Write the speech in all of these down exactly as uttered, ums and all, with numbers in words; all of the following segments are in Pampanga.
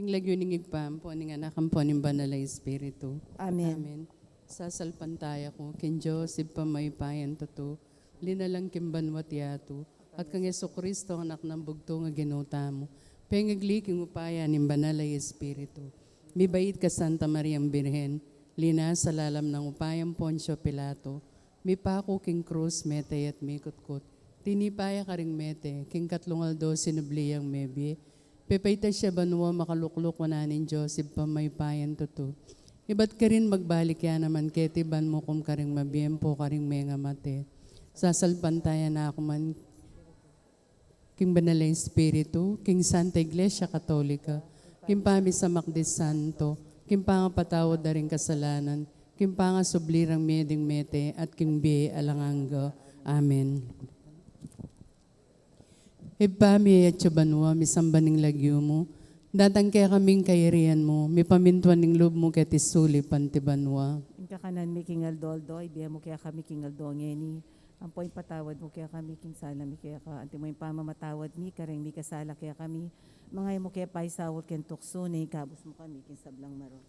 Lagyu ning Ibpa, ampo ning Anak, ampo ning Banal a Espiritu. Amen. Amen. Sasalpantaya ku king Dios, Ibpa mayupayang tutu, linalang king banwa't yatu, at kang Jesucristo, Anak nang bugtung a Ginu tamu, pengagli king upaya ning Banal a Espiritu. Mibait ka Santa Mariang Birhen, linasa lalam nang upayang Poncio Pilato, mipaku king krus, mete ya at mikutkut. Tinipa ya karing mete, king katlung aldo sinubli yang mebie. Pepaitas ya banua, makalukluk wanan ning Dios, Ibpa mayupayang tutu. Ibat karin magbalik ya naman keti ban mukum karing mabie ampo karing mengamate. Sasalpantaya na ku man king Banal a Espiritu, king Santa Iglesia Katolika, king pamisamak di santo, king pangapatawad da ring kasalanan, king pangasubli rang mie ding mete, at king bie alang angga. Amen. Ibpa mi, atsu ka banua, misamban ing lagyu mu, datang kekami ing kayarian mu, mipamintuan ing lub mu keti sulip anti banua. Ing kakanan mi king aldo-aldo, ibie mu kekami king aldo ngeni, ampo ipatawad mu kekami king sala mi keka, anti mo ing pamamatawad mi kareng mikasala kekami, manga e mu ke paisaul king tuksu, nune ikabus mu kami king sablang marok.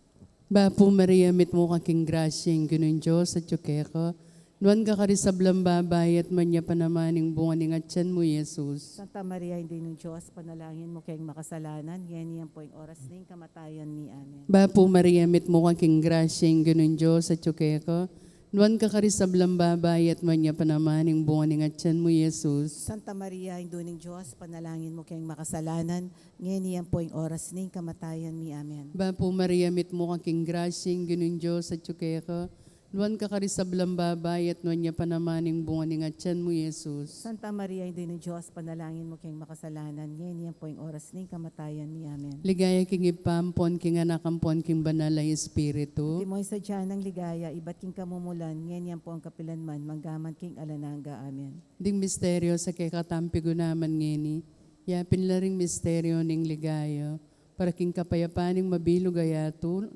Bapu Maria, mitmu ka king grasya, ing Ginung Dios atyu keka, nuan ka karing sablang babai, at nuan ya pa naman ing bunga ning atyan mu, Jesus. Santa Maria, Indu ning Dios, panalangin mu keng makasalanan, ngeni ampo ing oras ning kamatayan mi. Amen. Bapu Maria, mitmu ka king grasya, ing Ginung Dios atyu keka, nuan ka karing sablang babai, at nuan ya pa naman ing bunga ning atyan mu, Jesus. Santa Maria, Indu ning Dios, panalangin mu keng makasalanan, ngeni ampo ing oras ning kamatayan mi. Amen. Bapu Maria, mitmu ka king grasya, ing Ginung Dios atyu keka, nuan ka karing sablang babai, at nuan ya pa naman ing bunga ning atyan mu, Jesus. Santa Maria, Indu ning Dios, panalangin mu keng makasalanan, ngeni ampo ing oras ning kamatayan mi. Amen. Ligaya king Ibpa, ampon king Anak, ampon king Banal a Espiritu. Antimo ing sadya nang ligaya, ibat king kamumulan, ngeni ampo ing kapilan man, mangga man king alang angga. Amen. Ding misteryo a kekatang pigunaman ngeni, yapin la ring misteryo ning ligaya, para king kapayapan ning mabilug a yatu,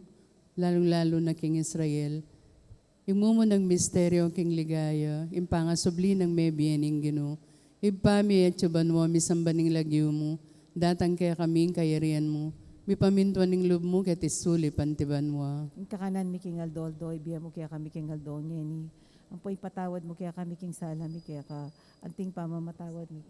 lalung-lalu na king Israel. Ing mumunang misteryo king ligaya, ing pangasubli nang mebie ning Ginu. Ibpa mi atyu ka banua, misamban ing lagyu mu, datang kekami ing kayarian mu, mipamintuan ing lub mu keti sulip anti banua. Ing kakanan mi king aldo-aldo, ibie mu kekami king aldo ngeni, ampo ipatawad mu kekami king sala mi keka, anti ing pamamatawad mi,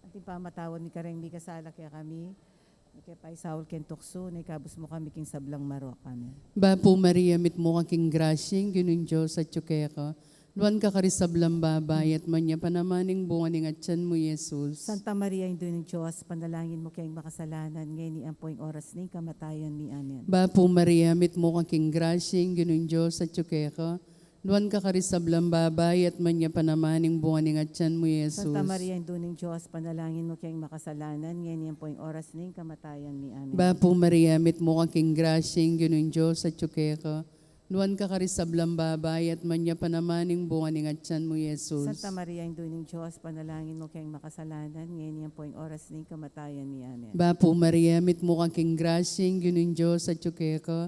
anti ing pamamatawad mi kareng mikasala kekami, e mu ke paisaul king tuksu, nune ikabus mu kami king sablang marok. Amen. Bapu Maria, mitmu ka king grasya, ing Ginung Dios atyu keka, nuan ka karing sablang babai, at nuan ya pa naman ing bunga ning atyan mu, Jesus. Santa Maria, Indu ning Dios, panalangin mu keng makasalanan, ngeni ampo ing oras ning kamatayan mi. Amen. Bapu Maria, mitmu ka king grasya, ing Ginung Dios atyu keka, nuan ka karing sablang babai, at nuan ya pa naman ing bunga ning atyan mu, Jesus. Santa Maria, Indu ning Dios, panalangin mu keng makasalanan, ngeni ampo ing oras ning kamatayan mi. Amen. Bapu Maria, mitmu ka king grasya, ing Ginung Dios atyu keka, nuan ka karing sablang babai, at nuan ya pa naman ing bunga ning atyan mu, Jesus. Santa Maria, Indu ning Dios, panalangin mu keng makasalanan, ngeni ampo ing oras ning kamatayan mi. Amen. Bapu Maria, mitmu ka king grasya, ing Ginung Dios atyu keka,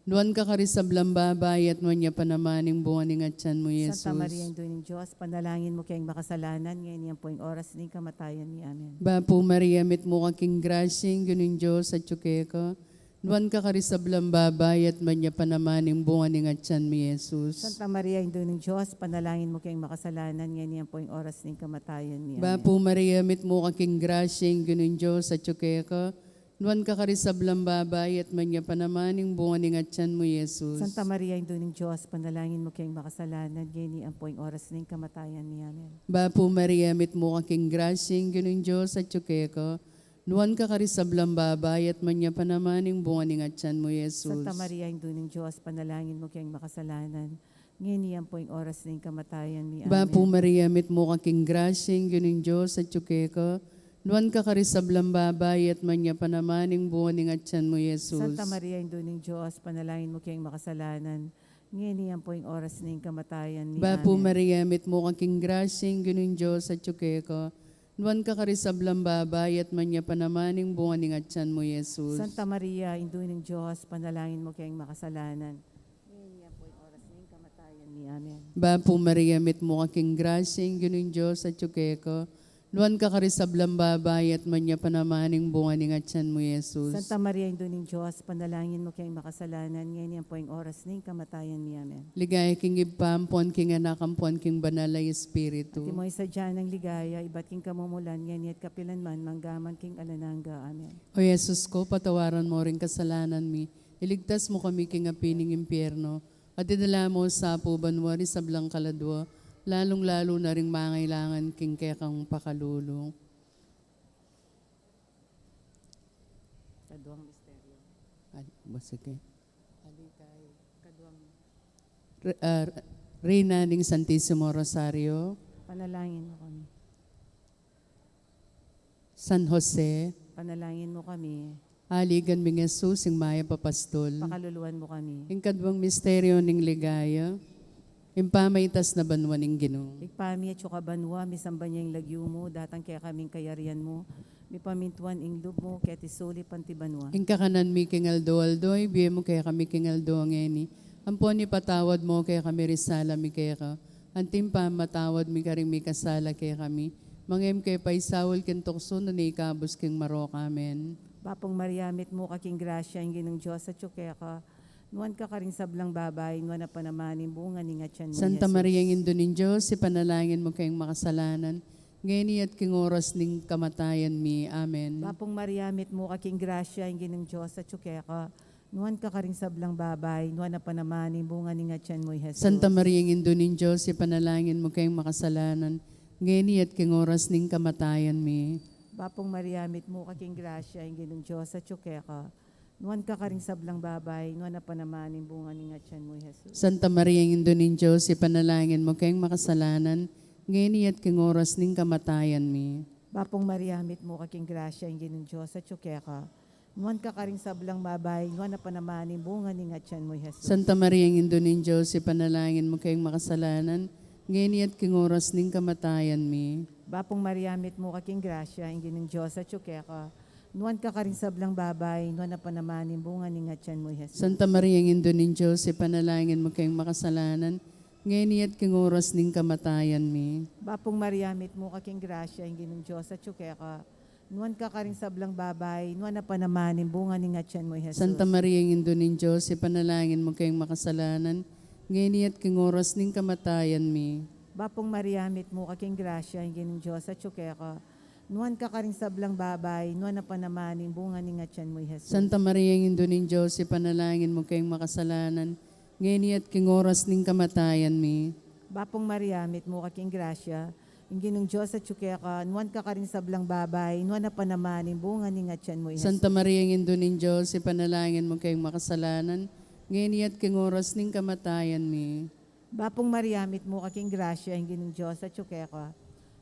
nuan ka karing sablang babai, at nuan ya pa naman ing bunga ning atyan mu, Jesus. Santa Maria, Indu ning Dios, panalangin mu keng makasalanan, ngeni ampo ing oras ning kamatayan mi. Amen. Bapu Maria, mitmu ka king grasya, ing Ginung Dios atyu keka, nuan ka karing sablang babai, at nuan ya pa naman ing bunga ning atyan mu, Jesus. Santa Maria, Indu ning Dios, panalangin mu keng makasalanan, ngeni ampo ing oras ning kamatayan mi. Amen. Bapu Maria, mitmu ka king grasya, ing Ginung Dios atyu keka, nuan ka karing sablang babai, at nuan ya pa naman ing bunga ning atyan mu, Jesus. Santa Maria, Indu ning Dios, panalangin mu keng makasalanan, ngeni ampo ing oras ning kamatayan mi. Amen. Bapu Maria, mitmu ka king grasya, ing Ginung Dios atyu keka, nuan ka karing sablang babai, at nuan ya pa naman ing bunga ning atyan mu, Jesus. Santa Maria, Indu ning Dios, panalangin mu keng makasalanan, ngeni ampo ing oras ning kamatayan mi. Amen. Bapu Maria, mitmu ka king grasya, ing Ginung Dios atyu keka, nuan ka karing sablang babai, at nuan ya pa naman ing bunga ning atyan mu, Jesus. Santa Maria, Indu ning Dios, panalangin mu keng makasalanan, ngeni ampo ing oras ning kamatayan mi. Bapu Maria, mitmu ka king grasya, ing Ginung Dios atyu keka, nuan ka karing sablang babai, at nuan ya pa naman ing bunga ning atyan mu, Jesus. Santa Maria, Indu ning Dios, panalangin mu keng makasalanan, ngeni ampo ing oras ning kamatayan mi. Amen. Bapu Maria, mitmu ka king grasya, ing Ginung Dios atyu keka, Nuan ka karing sablang babai, at nuan ya pa naman ing bunga ning atian mu, Jesus. Santa Maria, Indu ning Dios, panalangin mu keng makasalanan, ngeni ampo ing oras ning kamatayan mi. Amen. Ligaya king Ibpa, ampon king Anak, ampon king Banal a Espiritu. Antimo ing sadya nang ligaya, ibat king kamumulan, ngeni at kapilan man, mangga man king alang angga. Amen. O Jesus ko, patawaran mu ring kasalanan mi, iligtas mu kami king api ning impyerno, at idala mu sa pu banua ring sablang kaladua, lalung-lalu na ring mangailangan king kekang pakalulu. Kaduang misteryo. Ay, ba, sige. Alitay, kaduang Re-, ah, Reyna ning Santisimo Rosario. Panalangin mu kami. San Jose. Panalangin mu kami. Aligan ming Jesus, ing mayap a pastul. Pakaluluan mu kami. Ing kaduang misteryo ning ligaya, ing pamaitas na banua ning Ginu. Ibpa mi, atsu ka banua, misamban ya ing lagyu mu, datang kekami ing kayarian mu, mipamintuan ing lub mu, keti sulip anti banua. Ing kakanan mi king aldo-aldo, ibie mu kekami king aldo ngeni. Ampon ipatawad mu kekami ring sala mi keka, anti ing pamamatawad mi karing mikasala kekami. Manga e mu ke paisaul king tuksu, nune ikabus king marok. Amen. Bapung Maria, mitmu ka king grasya, ing Ginung Dios atsu keka. Nuan ka karing sablang babai, nuan na pa naman ing bunga ning atian mu, Santa Jesus. Maria, Indu ning Dios, ipanalangin mu keng makasalanan, ngeni at king oras ning kamatayan mi. Amen. Bapung Maria, mitmu ka king grasya, ing Ginung Dios atsu keka. Nuan ka karing sablang babai, nuan na pa naman ing bunga ning atian mu, Jesus. Santa Maria, Indu ning Dios, ipanalangin mu keng makasalanan, ngeni at king oras ning kamatayan mi. Bapung Maria, mitmu ka king grasya, ing Ginung Dios atsu keka. Nuan ka karing sablang babai, nuan na pa naman ing bunga ning atian mu, Jesus. Santa Maria, Indu ning Dios, ipanalangin mu keng makasalanan, ngeni at king oras ning kamatayan mi. Bapung Maria, mitmu ka king grasya, ing Ginung Dios atsu keka. Nuan ka karing sablang babai, nuan na pa naman ing bunga ning atian mu, Jesus. Santa Maria, Indu ning Dios, ipanalangin mu keng makasalanan, ngeni at king oras ning kamatayan mi. Bapung Maria, mitmu ka king grasya, ing Ginung Dios atsu keka. Nuan ka karing sablang babai, nuan na pa naman ing bunga ning atian mu, Jesus. Santa Maria, Indu ning Dios, ipanalangin mu keng makasalanan, ngeni at king oras ning kamatayan mi. Bapung Maria, mitmu ka king grasya, ing Ginung Dios atsu keka. Nuan ka karing sablang babai, nuan na pa naman ing bunga ning atian mu, Jesus. Santa Maria, Indu ning Dios, ipanalangin mu keng makasalanan, ngeni at king oras ning kamatayan mi. Bapung Maria, mitmu ka king grasya, ing Ginung Dios atsu keka. Nuan ka karing sablang babai, nuan na pa naman ing bunga ning atian mu, Jesus. Santa Maria, Indu ning Dios, ipanalangin mu keng makasalanan, ngeni at king oras ning kamatayan mi. Bapung Maria, mitmu ka king grasya, ing Ginung Dios atsu keka. Nuan ka karing sablang babai, nuan na pa naman ing bunga ning atian mu, Jesus. Santa Maria, Indu ning Dios, ipanalangin mu keng makasalanan, ngeni at king oras ning kamatayan mi. Bapung Maria, mitmu ka king grasya, ing Ginung Dios atsu keka.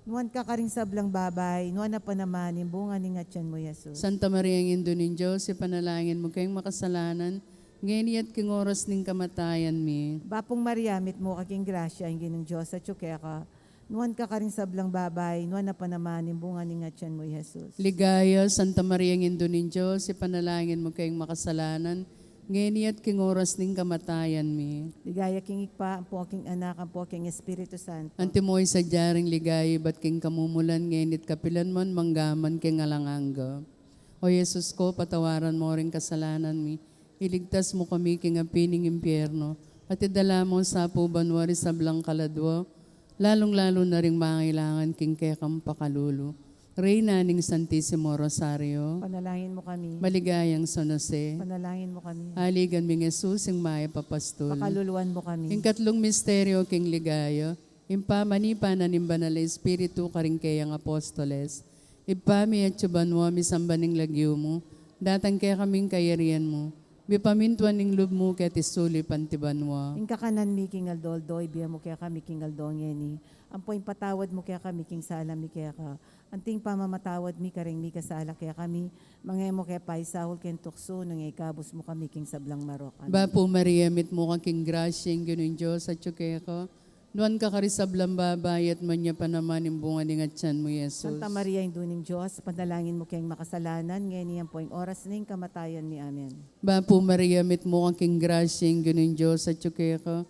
Nuan ka karing sablang babai, nuan na pa naman ing bunga ning atian mu, Jesus. Santa Maria, Indu ning Dios, ipanalangin mu keng makasalanan, ngeni at king oras ning kamatayan mi. Bapung Maria, mitmu ka king grasya, ing Ginung Dios atsu keka. Nuan ka karing sablang babai, nuan na pa naman ing bunga ning atian mu, Jesus. Ligaya, Santa Maria, Indu ning Dios, ipanalangin mu keng makasalanan, ngeni at king oras ning kamatayan mi. Ligaya king Ibpa, ampo king Anak, ampo king Espiritu Santo. Antimo ing sadya ring ligaya ibat king kamumulan, ngeni at kapilan man, mangga man king alang angga. O Jesus ko, patawaran mu ring kasalanan mi, iligtas mu kami king api ning impyerno, at idala mu sa pu banua ring sablang kaladua, lalung-lalu na ring mangailangan king kekang pakalulu. Reyna ning Santisimo Rosario. Panalangin mu kami. Maligayang San Jose. Panalangin mu kami. Aligan ming Jesus, ing mayap a pastul. Pakaluluan mu kami. Ing katlung misteryo king ligaya, ing pamanipa na ning Banal a Espiritu karing keyang apostoles. Ibpa mi atsu banua, misamban ing lagyu mu, datang kekami ing kayarian mu, mipamintuan ing lub mu keti sulip anti banua. Ing kakanan mi king aldo-aldo, ibie mu kekami king aldo ngeni. Ampo ipatawad mu kekami king sala mi keka, anti ing pamamatawad mi karing mikasala kekami. Manga e mu ke paisaul king tuksu, nune ikabus mu kami king sablang marok. Amen. Bapu Maria, mitmu ka king grasya, ing Ginung Dios atsu keka. Nuan ka karing sablang babai, at nuan ya pa naman ing bunga ning atian mu, Jesus. Santa Maria, Indu ning Dios, panalangin mu keng makasalanan, ngeni ampo ing oras ning kamatayan mi. Amen. Bapu Maria, mitmu ka king grasya, ing Ginung Dios atsu keka.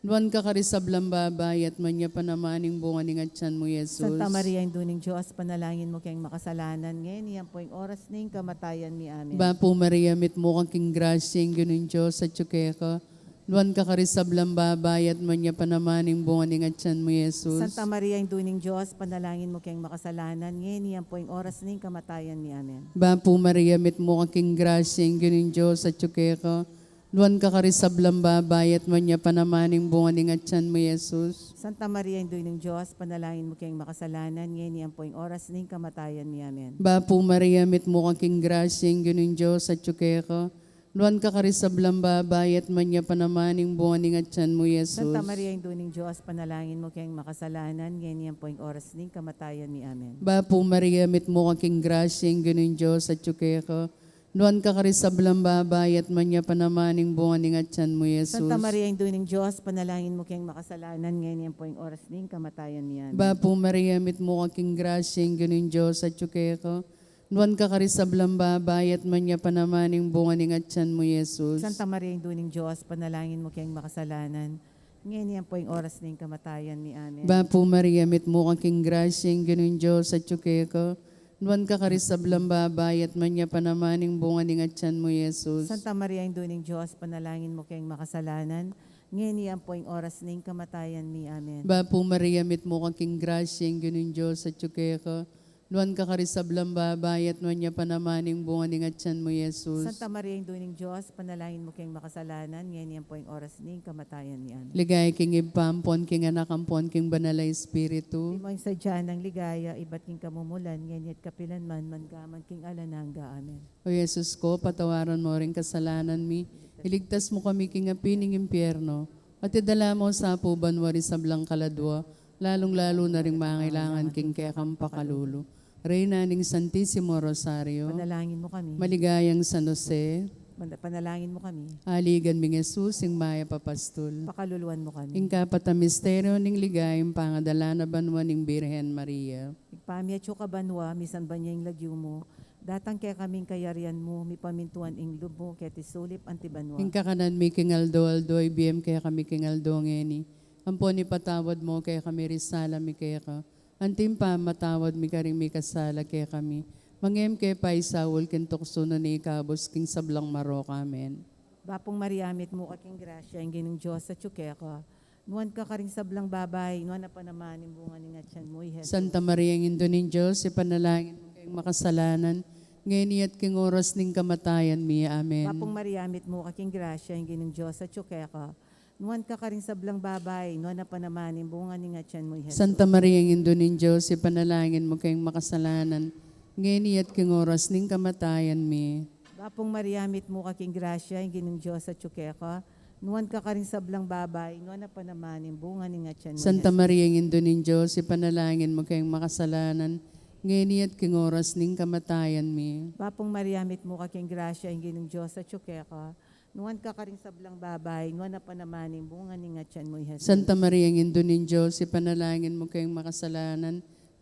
Nuan ka karing sablang babai, at nuan ya pa naman ing bunga ning atyan mu, Jesus. Santa Maria, Indu ning Dios, panalangin mu keng makasalanan, ngeni ampo ing oras ning kamatayan mi. Amen. Bapu Maria, mitmu ka king grasya, ing Ginung Dios atyu keka. Nuan ka karing sablang babai, at nuan ya pa naman ing bunga ning atyan mu, Jesus. Santa Maria, Indu ning Dios, panalangin mu keng makasalanan, ngeni ampo ing oras ning kamatayan mi. Amen. Bapu Maria, mitmu ka king grasya, ing Ginung Dios atyu keka. Nuan ka karing sablang babai, at nuan ya pa naman ing bunga ning atyan mu, Jesus. Santa Maria, Indu ning Dios, panalangin mu keng makasalanan, ngeni ampo ing oras ning kamatayan mi. Amen. Bapu Maria, mitmu ka king grasya, ing Ginung Dios atyu keka. Nuan ka karing sablang babai, at nuan ya pa naman ing bunga ning atyan mu, Jesus. Santa Maria, Indu ning Dios, panalangin mu keng makasalanan, ngeni ampo ing oras ning kamatayan mi. Amen. Bapu Maria, mitmu ka king grasya, ing Ginung Dios atyu keka. Nuan ka karing sablang babai, at nuan ya pa naman ing bunga ning atyan mu, Jesus. Santa Maria, Indu ning Dios, panalangin mu keng makasalanan, ngeni ampo ing oras ning kamatayan mi. Amen. Bapu Maria, mitmu ka king grasya, ing Ginung Dios atyu keka. Nuan ka karing sablang babai, at nuan ya pa naman ing bunga ning atyan mu, Jesus. Santa Maria, Indu ning Dios, panalangin mu keng makasalanan, ngeni ampo ing oras ning kamatayan mi. Amen. Bapu Maria, mitmu ka king grasya, ing Ginung Dios atyu keka. Nuan ka karing sablang babai, at nuan ya pa naman ing bunga ning atyan mu, Jesus. Santa Maria, Indu ning Dios, panalangin mu keng makasalanan, ngeni ampo ing oras ning kamatayan mi. Amen. Bapu Maria, mitmu ka king grasya, ing Ginung Dios atyu keka. Nuan ka karing sablang babai, at nuan ya pa naman ing bunga ning atyan mu, Jesus. Santa Maria, Indu ning Dios, panalangin mu keng makasalanan, ngeni ampo ing oras ning kamatayan mi. Amen. Ligaya king Ibpa, ampon king Anak, ampon king Banal a Espiritu. Antimo ing sadya nang ligaya ibat king kamumulan, ngeni at kapilan man, mangga man king alang angga. Amen. O Jesus ko, patawaran mu ring kasalanan mi, iligtas mu kami king api ning impyerno, at idala mu sa pu banua ring sablang kaladua, lalung-lalu na ring mangailangan king kekang pakalulu. Reyna ning Santisimo Rosario. Panalangin mu kami. Maligayang San Jose. Mana-, panalangin mu kami. Aligan ming Jesus, ing mayap a pastul. Pakaluluan mu kami. Ing kapat a misteryo ning ligaya, ing pangadala na banua ning Birhen Maria. Ibpa mi atsu ka banua, misamban ya ing lagyu mu. Datang kekami ing kayarian mu, mipamintuan ing lub mu keti sulip anti banua. Ing kakanan mi king aldo-aldo, ibie mu kekami king aldo ngeni. Ampon ipatawad mu kekami ring sala mi keka, anti ing pamamatawad mi karing mikasala kekami. Manga e mu ke paisaul king tuksu, nune ikabus king sablang marok. Amen. Bapu Maria, mitmu ka king grasya, ing Ginung Dios atyu keka. Nuan ka karing sablang babai, nuan ya pa naman ing bunga ning atyan mu, i Jesus. Santa Maria, Indu ning Dios, ipanalangin mu keng makasalanan, ngeni at king oras ning kamatayan mi. Amen. Bapu Maria, mitmu ka king grasya, ing Ginung Dios atyu keka. Nuan ka karing sablang babai, nuan ya pa naman ing bunga ning atyan mu, i Jesus. Santa Maria, Indu ning Dios, ipanalangin mu keng makasalanan, ngeni at king oras ning kamatayan mi. Bapu Maria, mitmu ka king grasya, ing Ginung Dios atyu keka. Nuan ka karing sablang babai, nuan ya pa naman ing bunga ning atyan mu, Santa Jesus. Maria, Indu ning Dios, ipanalangin mu keng makasalanan, ngeni at king oras ning kamatayan mi. Bapu Maria, mitmu ka king grasya, ing Ginung Dios atyu keka. Nuan ka karing sablang babai, nuan ya pa naman ing bunga ning atyan mu, i Jesus. Santa Maria, Indu ning Dios, ipanalangin mu keng makasalanan,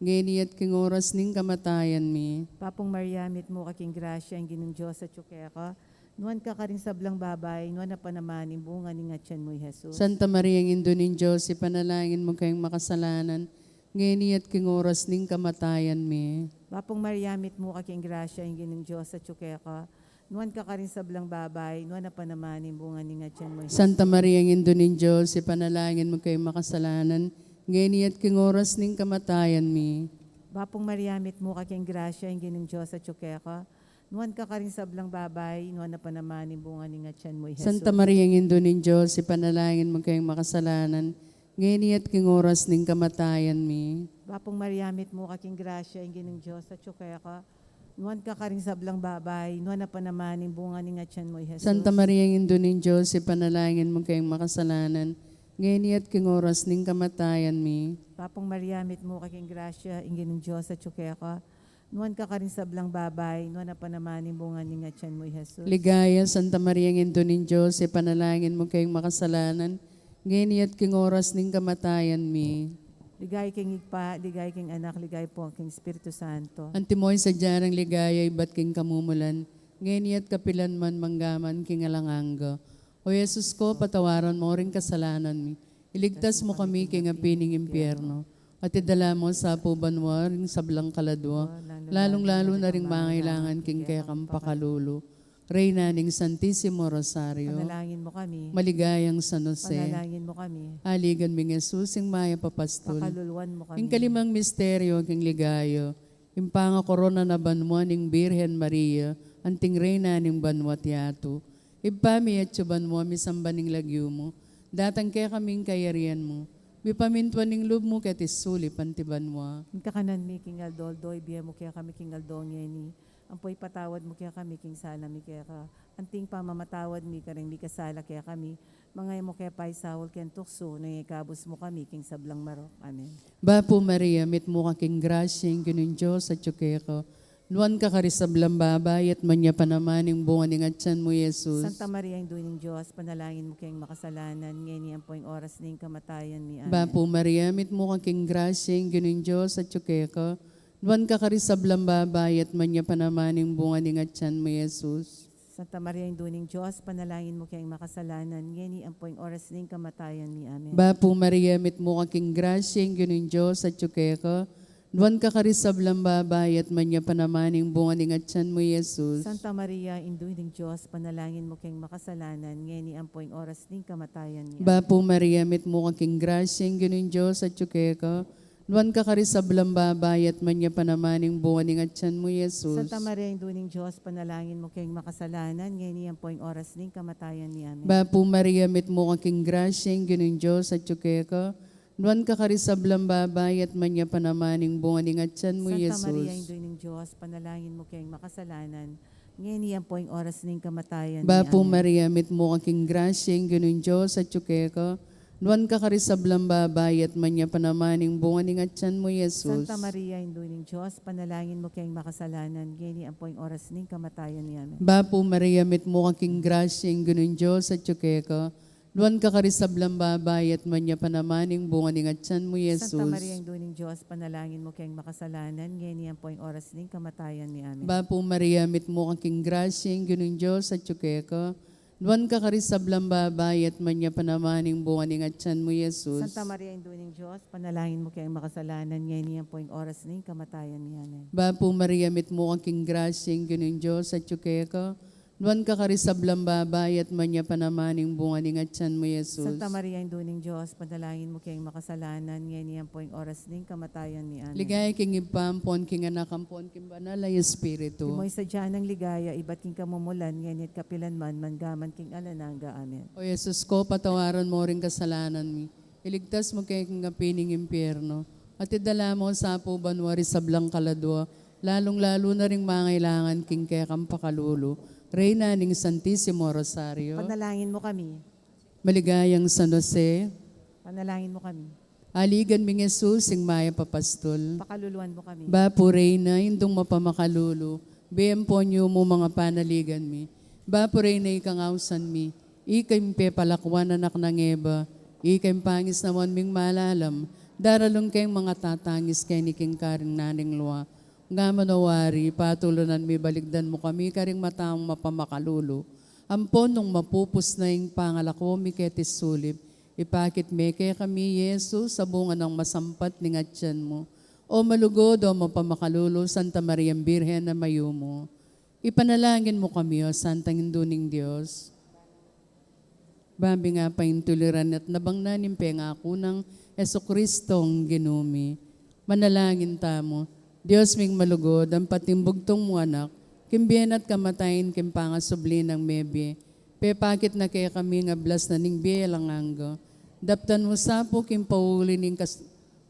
ngeni at king oras ning kamatayan mi. Bapu Maria, mitmu ka king grasya, ing Ginung Dios atyu keka. Nuan ka karing sablang babai, nuan ya pa naman ing bunga ning atyan mu, i Jesus. Santa Maria, Indu ning Dios, ipanalangin mu keng makasalanan, ngeni at king oras ning kamatayan mi. Bapu Maria, mitmu ka king grasya, ing Ginung Dios atyu keka. Nuan ka karing sablang babai, nuan ya pa naman ing bunga ning atyan mu, i Jesus. Santa Maria, Indu ning Dios, ipanalangin mu keng makasalanan, ngeni at king oras ning kamatayan mi. Bapu Maria, mitmu ka king grasya, ing Ginung Dios atyu keka. Nuan ka karing sablang babai, nuan ya pa naman ing bunga ning atyan mu, i Jesus. Santa Maria, Indu ning Dios, ipanalangin mu keng makasalanan, ngeni at king oras ning kamatayan mi. Bapu Maria, mitmu ka king grasya, ing Ginung Dios atyu keka. Nuan ka karing sablang babai, nuan ya pa naman ing bunga ning atyan mu, i Jesus. Santa Maria, Indu ning Dios, ipanalangin mu keng makasalanan, ngeni at king oras ning kamatayan mi. Bapu Maria, mitmu ka king grasya, ing Ginung Dios atyu keka. Nuan ka karing sablang babai, nuan ya pa naman ing bunga ning atyan mu, i Jesus. Ligaya, Santa Maria, Indu ning Dios, ipanalangin mu keng makasalanan, ngeni at king oras ning kamatayan mi. Ligaya king Ibpa, ligaya king Anak, ligaya pu king Espiritu Santo. Antimo ing sadya nang ligaya ibat king kamumulan, ngeni at kapilan man, mangga man king alang angga. O Jesus ko, patawaran mu ring kasalanan mi, Iligtas mu kami king api ning impyerno, at idala mu sa pu banua ring sablang kaladua, lalung-lalu na ring mangailangan king kekang pakalulu. Reyna ning Santisimo Rosario, panalangin mu kami. Maligayang San Jose, panalangin mu kami. Aligan ming Jesus, ing mayap a pastul. Pakaluluan mu kami. Ing kalimang misteryo king ligaya, ing pangakorona na banua ning Birhen Maria, anting Reyna ning banua't yatu. Ibpa mi, atsu ka banua, misamban ing lagyu mu. Datang kekami ing kayarian mu. Mipamintuan ing lub mu keti sulip anti banua. Ing kakanan mi king aldo-aldo, ibie mu kekami king aldo ngeni. Ampo ipatawad mu kekami king sala mi keka, anting pamamatawad mi karing mikasala kekami. Manga e mu ke paisaul king tuksu, nune ikabus mu kami king sablang marok. Amen. Bapu Maria, mitmu ka king grasya, ing Ginung Dios atsu keka. Nuan ka karing sablang babai, at manyap a naman ing bunga ning atyan mu, Jesus. Santa Maria, Indu ning Dios, panalangin mu keng makasalanan, ngeni ampo ing oras ning kamatayan mi. Amen. Bapu Maria, mitmu ka king grasya, ing Ginung Dios atsu keka. Nuan ka karing sablang babai, at manyap a naman ing bunga ning atyan mu, Jesus. Santa Maria, Indu ning Dios, panalangin mu keng makasalanan, ngeni ampo ing oras ning kamatayan mi. Amen. Bapu Maria, mitmu ka king grasya, ing Ginung Dios atsu keka. Nuan ka karing sablang babai, at manyap a naman ing bunga ning atyan mu, Jesus. Santa Maria, Indu ning Dios, panalangin mu keng makasalanan, ngeni ampo ing oras ning kamatayan mi. Amen. Bapu Maria, mitmu ka king grasya, ing Ginung Dios atsu keka. Nuan ka karing sablang babai, at manyap a naman ing bunga ning atyan mu, Jesus. Santa Maria, Indu ning Dios, panalangin mu keng makasalanan, ngeni ampo ing oras ning kamatayan mi. Amen. Bapu Maria, mitmu ka king grasya, ing Ginung Dios atsu keka. Nuan ka karing sablang babai, at manyap a naman ing bunga ning atyan mu, Jesus. Santa Maria, Indu ning Dios, panalangin mu keng makasalanan, ngeni ampo ing oras ning kamatayan mi. Bapu Maria, mitmu ka king grasya, ing Ginung Dios atsu keka. Nuan ka karing sablang babai, at manyap a naman ing bunga ning atyan mu, Jesus. Santa Maria, Indu ning Dios, panalangin mu keng makasalanan, ngeni ampo ing oras ning kamatayan mi. Amen. Bapu Maria, mitmu ka king grasya, ing Ginung Dios atsu keka. Nuan ka karing sablang babai, at manyap a naman ing bunga ning atyan mu, Jesus. Santa Maria, Indu ning Dios, panalangin mu keng makasalanan, ngeni ampo ing oras ning kamatayan mi. Amen. Bapu Maria, mitmu ka king grasya, ing Ginung Dios atsu keka. Nuan ka karing sablang babai, at manyap a naman ing bunga ning atyan mu, Jesus. Santa Maria, Indu ning Dios, panalangin mu keng makasalanan, ngeni ampo ing oras ning kamatayan mi. Amen. Bapu Maria, mitmu ka king grasya, ing Ginung Dios atsu keka. Nuan ka karing sablang babai, at manyap a naman ing bunga ning atyan mu, Jesus. Santa Maria, Indu ning Dios, panalangin mu keng makasalanan, ngeni ampo ing oras ning kamatayan mi. Amen. Ligaya king Ibpa, ampon king Anak, ampon king Banal a Espiritu. Antimo ing sadya nang ligaya, ibat king kamumulan, ngeni at kapilan man, mangga man king alang angga. Amen. O Jesus ko, patawaran mo ring kasalanan mi. Iligtas mu kami king api ning impyerno, at idala mu sa pu banua ring sablang kaladua, lalung-lalu na ring mangailangan king kekang pakalulu. Reyna ning Santisimo Rosario. Panalangin mu kami. Maligayang San Jose. Panalangin mu kami. Aligan ming Jesus, ing mayap a pastul. Pakaluluan mu kami. Bapu Reyna, Indung mapamakalulu, bie ampon yumu manga panaligan mi. Bapu Reyna, ika ing ausan mi, ika ing pepalakuan anak nang Eva, ika ing pangisnawan ming malalam, daralung keng manga tatangis keni king karin na ning lua. Nga manawari, patulunan mi, balikdan mu kami karing mata mung mapamakalulu. Ampon nung mapupus na ing pangalako mi keti sulip, ipakit me kekami i Jesus, a bunga nang masampat ning atyan mu. O malugud, o mapamakalulu, Santa Mariang Birhen a mayumu. Ipanalangin mu kami, o Santang Indu ning Dios. Ba mi nga paintuliran at nabangnan ing pengaku nang Jesucristong Ginu mi. Manalangin tamu. Dios ming malugud, ampat ing bugtung mung Anak, king bie na at kamatayan, king pangasubli nang mebie, pepakit na kekami ing ablas na ning bie alang angga. Daptan mu sa pu king pauli ning kas-,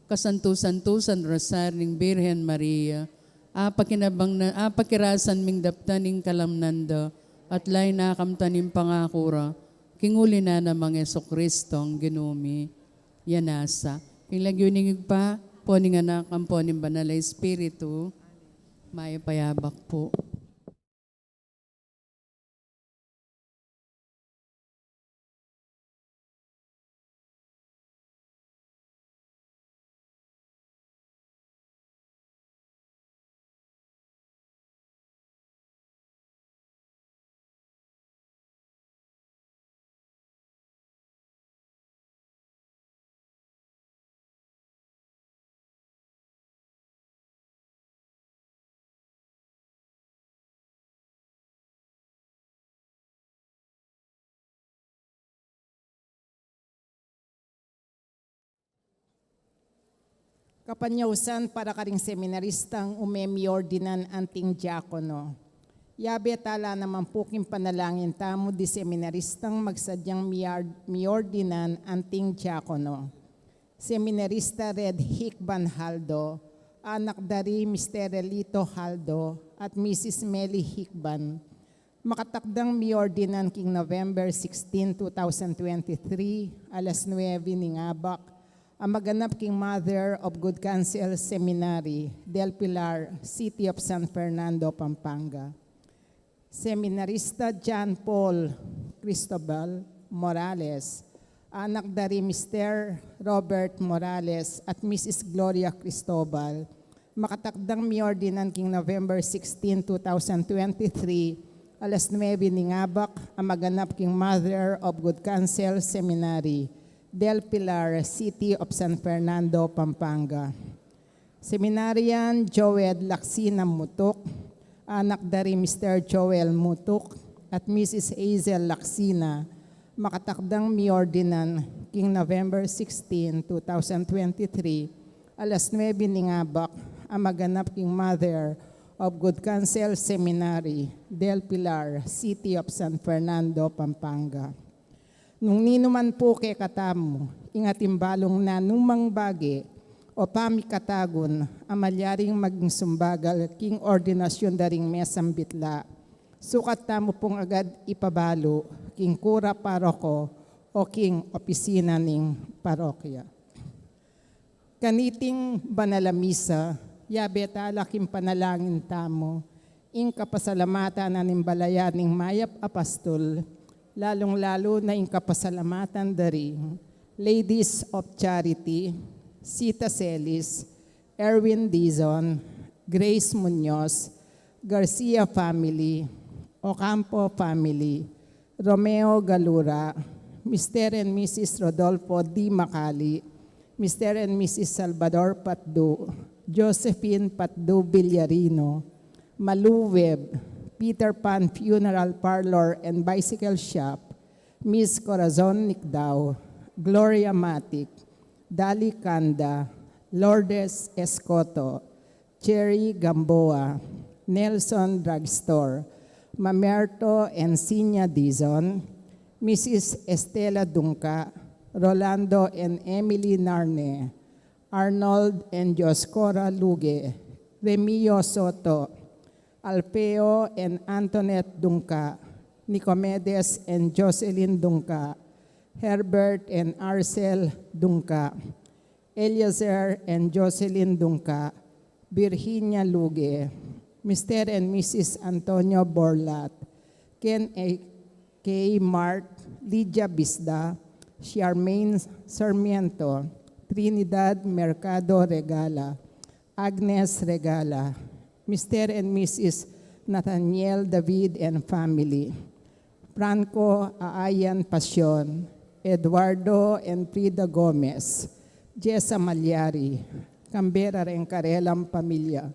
kasantu-santusan Rosario ning Birhen Maria, apakinabang na, apakirasan ming daptan ing kalamnan da, at lainakan kamtan ing pangaku ra, king uli na nang Jesucristong Ginu mi. Yan nasa. King lagyu ning Ibpa, ampo ning Anak, ampo ning Banal a Espiritu. Mayap a yabak pu. Kapanyausan para karing seminaristang ume miordinan anting diakono. Yabe tala naman pu king panalangin tamu di seminaristang magsadyang miar-, miordinan anting diakono. Seminarista Red Hikban Haldo, anak da ri Mister Relito Haldo at Missus Meli Hikban, makatakdang miordinan king November sixteen, two thousand twenty-three, alas nuebe ning abak, a maganap king Mother of Good Counsel Seminary, Del Pilar, City of San Fernando, Pampanga. Seminarista John Paul Cristobal Morales, anak da ri Mister Robert Morales at Missus Gloria Cristobal, makatakdang miordinan king November sixteen, two thousand twenty-three, alas nuebe ning abak, a maganap king Mother of Good Counsel Seminary, Del Pilar, City of San Fernando, Pampanga. Seminarian Joel Laksina Mutuk, anak da ri Mister Joel Mutuk at Missus Hazel Laksina, makatakdang miordinan king November sixteen, two thousand twenty-three, alas nuebe ning abak, a maganap king Mother of Good Counsel Seminary, Del Pilar, City of San Fernando, Pampanga. Nung ninuman pu kekatamu ing atin balung nanumang bage o pamikatagun a malyaring maging sumbagal king ordinasyun da ring mesang bitla, sukat tamu pung agad ipabalu king kura paroko o king opisina ning parokya. Kaniting banal a misa, yabe tala king panalangin tamu ing kapasalamatan na ning balayan ning mayap a pastul, lalung-lalu na ing kapasalamatan da ring Ladies of Charity, Sita Celis, Erwin Dizon, Grace Muñoz, Garcia family, Ocampo family, Romeo Galura, Mister and Missus Rodolfo D. Macali, Mister and Missus Salvador Patdu, Josephine Patdu Villarino, Malu Webb, Peter Pan Funeral Parlor and Bicycle Shop, Miss Corazon Nicdao, Gloria Matic, Dali Canda, Lourdes Escoto, Cherry Gamboa, Nelson Drugstore, Mamerto and Sinya Dizon, Missus Estela Dungca, Rolando and Emily Narne, Arnold and Dioscora Luge, Remio Soto, Alfeo and Antoinette Dungca, Nicomedes and Jocelyn Dungca, Herbert and Arcel Dungca, Eliezer and Jocelyn Dungca, Virginia Luge, Mister and Missus Antonio Borlat, Ken A. K. Mark, Lydia Bisda, Charmaine Sarmiento, Trinidad Mercado Regala, Agnes Regala, Mister and Missus Nathaniel David and family, Franco Aayan Pasion, Eduardo and Frida Gomez, Jessa Malyari, Canberra reng karelang pamilya.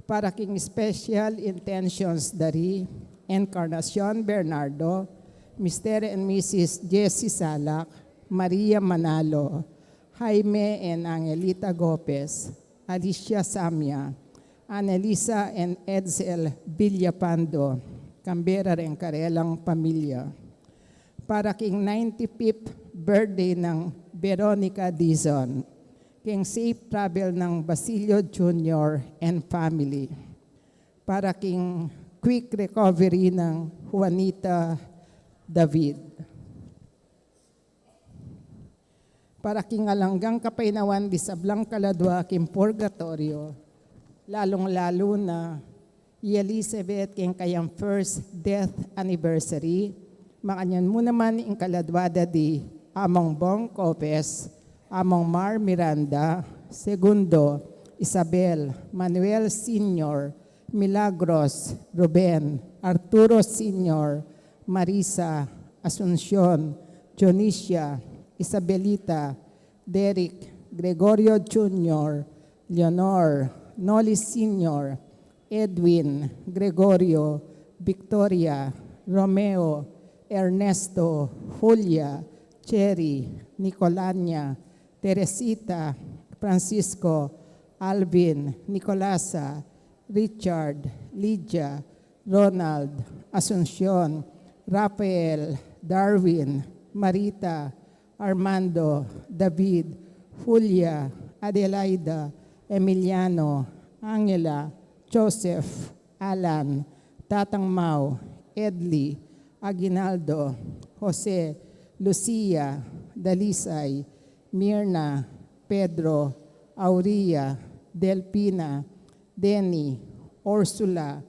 Para king special intentions da ri Encarnacion Bernardo, Mister and Missus Jessie Salak, Maria Manalo, Jaime and Angelita Gopez, Alicia Samia, Annalisa and Edsel Villapando, Canberra reng karelang pamilya. Para king ninety-fifth birthday nang Veronica Dizon, king safe travel nang Basilio Junior and family. Para king quick recovery nang Juanita David. Para king alang anggang kapaynawan di sablang kaladwa king purgatorio, lalung-lalu na i Elizabeth king kayang first death anniversary, makanyan mu naman ing kaladwa da di Among Bong Copes, Among Mar Miranda, Segundo, Isabel, Manuel Senior, Milagros, Ruben, Arturo Senior, Marisa, Asuncion, Dionisia, Isabelita, Derek, Gregorio Junior, Leonor, Noli Senior, Edwin, Gregorio, Victoria, Romeo, Ernesto, Julia, Cherry, Nicolania, Teresita, Francisco, Alvin, Nicolasa, Richard, Lydia, Ronald, Asuncion, Rafael, Darwin, Marita, Armando, David, Julia, Adelaida, Emiliano, Angela, Joseph, Alan, Tatang Mau, Edley, Aguinaldo, Jose, Lucia, Dalisay, Mirna, Pedro, Auria, Delfina, Denny, Ursula,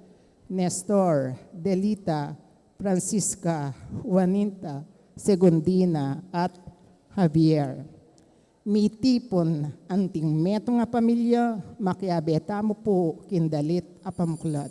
Nestor, Delita, Francisca, Juanita, Segundina, at Javier. Mitipun anting metung a pamilya, makiabe tamu pu king dalit a pamuklat.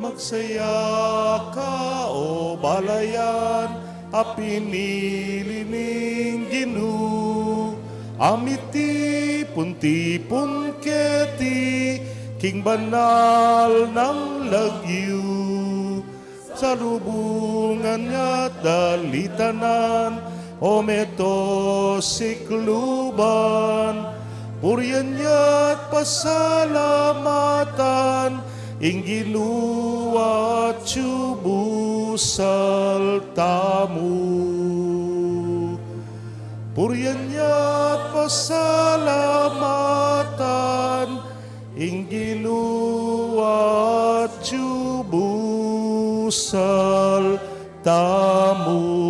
Magsaya ka, o balayan a pinili ning Ginu, a mitipun-tipun keti king banal nang lagyu. Salubungan ya't dalitanan, o meto sikluban, Purian ya at pasalamatan ing Ginu at yu busal tamu. Purian ya at pasalamatan ing Ginu at yu busal tamu.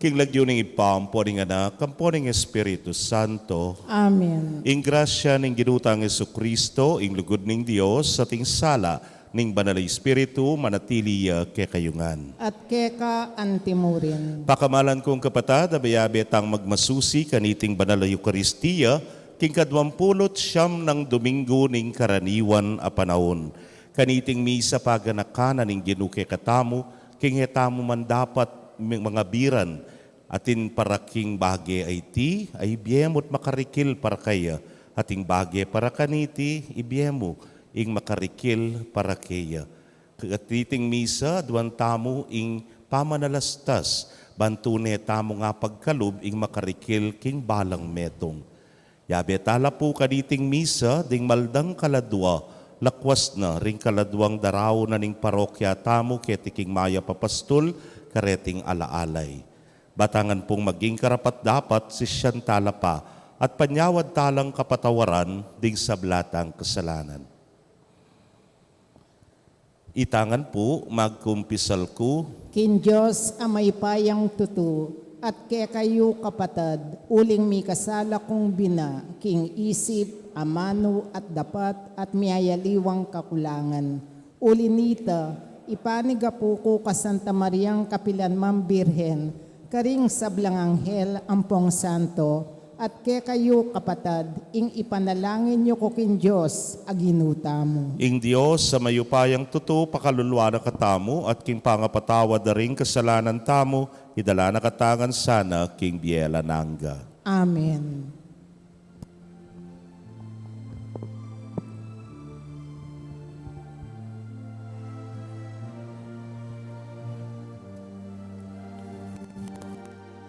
King lagyu ning Ibpa, ampo ning Anak, ampo ning Espiritu Santo. Amen. Ing grasya ning Ginu tang Jesucristo, ing lugud ning Dios, at ing sala ning Banal a Espiritu, manatili ya kekayu ngan. At keka antimurin. Pakamalan kung kapatad, abe-abe tang magmasusi kaniting Banal a Eukaristia, king kaduang pulu't siyam nang Domingo ning karaniwan a panaun. Kaniting misa paganaka na ning Ginu kekatamu, king e tamu man dapat mangabiran, atin para king bage a iti, a ibie mu't makarikil para keya, ating bage para kaniti, ibie mu ing makarikil para keya. Kaniting misa, aduan tamu ing pamanalastas, ban tune tamung apagkalub ing makarikil king balang metung. Yabe tala pu kaniting misa, ding maldang kaladua, lakwas na ring kaladuang daraun na ning parokya tamu, keti king mayap a pastul, kareting alaalay. Batangan pung maging karapat-dapat, sisian tala pa, at panyawad talang kapatawaran, ding sabla tang kasalanan. Itangan pu, magkumpisal ku. King Dios a mayupayang tutu, at kekayu kapatad, uling mikasala kung bina, king isip, amanu, at dapat, at miyayaliwang kakulangan. Uli nita, ipanigapu ku ka Santa Mariang kapilanman Birhen, karing sablang anghel ampong santo, at kekayu kapatad, ing ipanalangin yu ku king Dios a Ginu tamu. Ing Dios a mayupayang tutu pakaluluan na katamu, at king pangapatawad da ring kasalanan tamu, idala na katamu ngan sana king bie alang angga. Amen.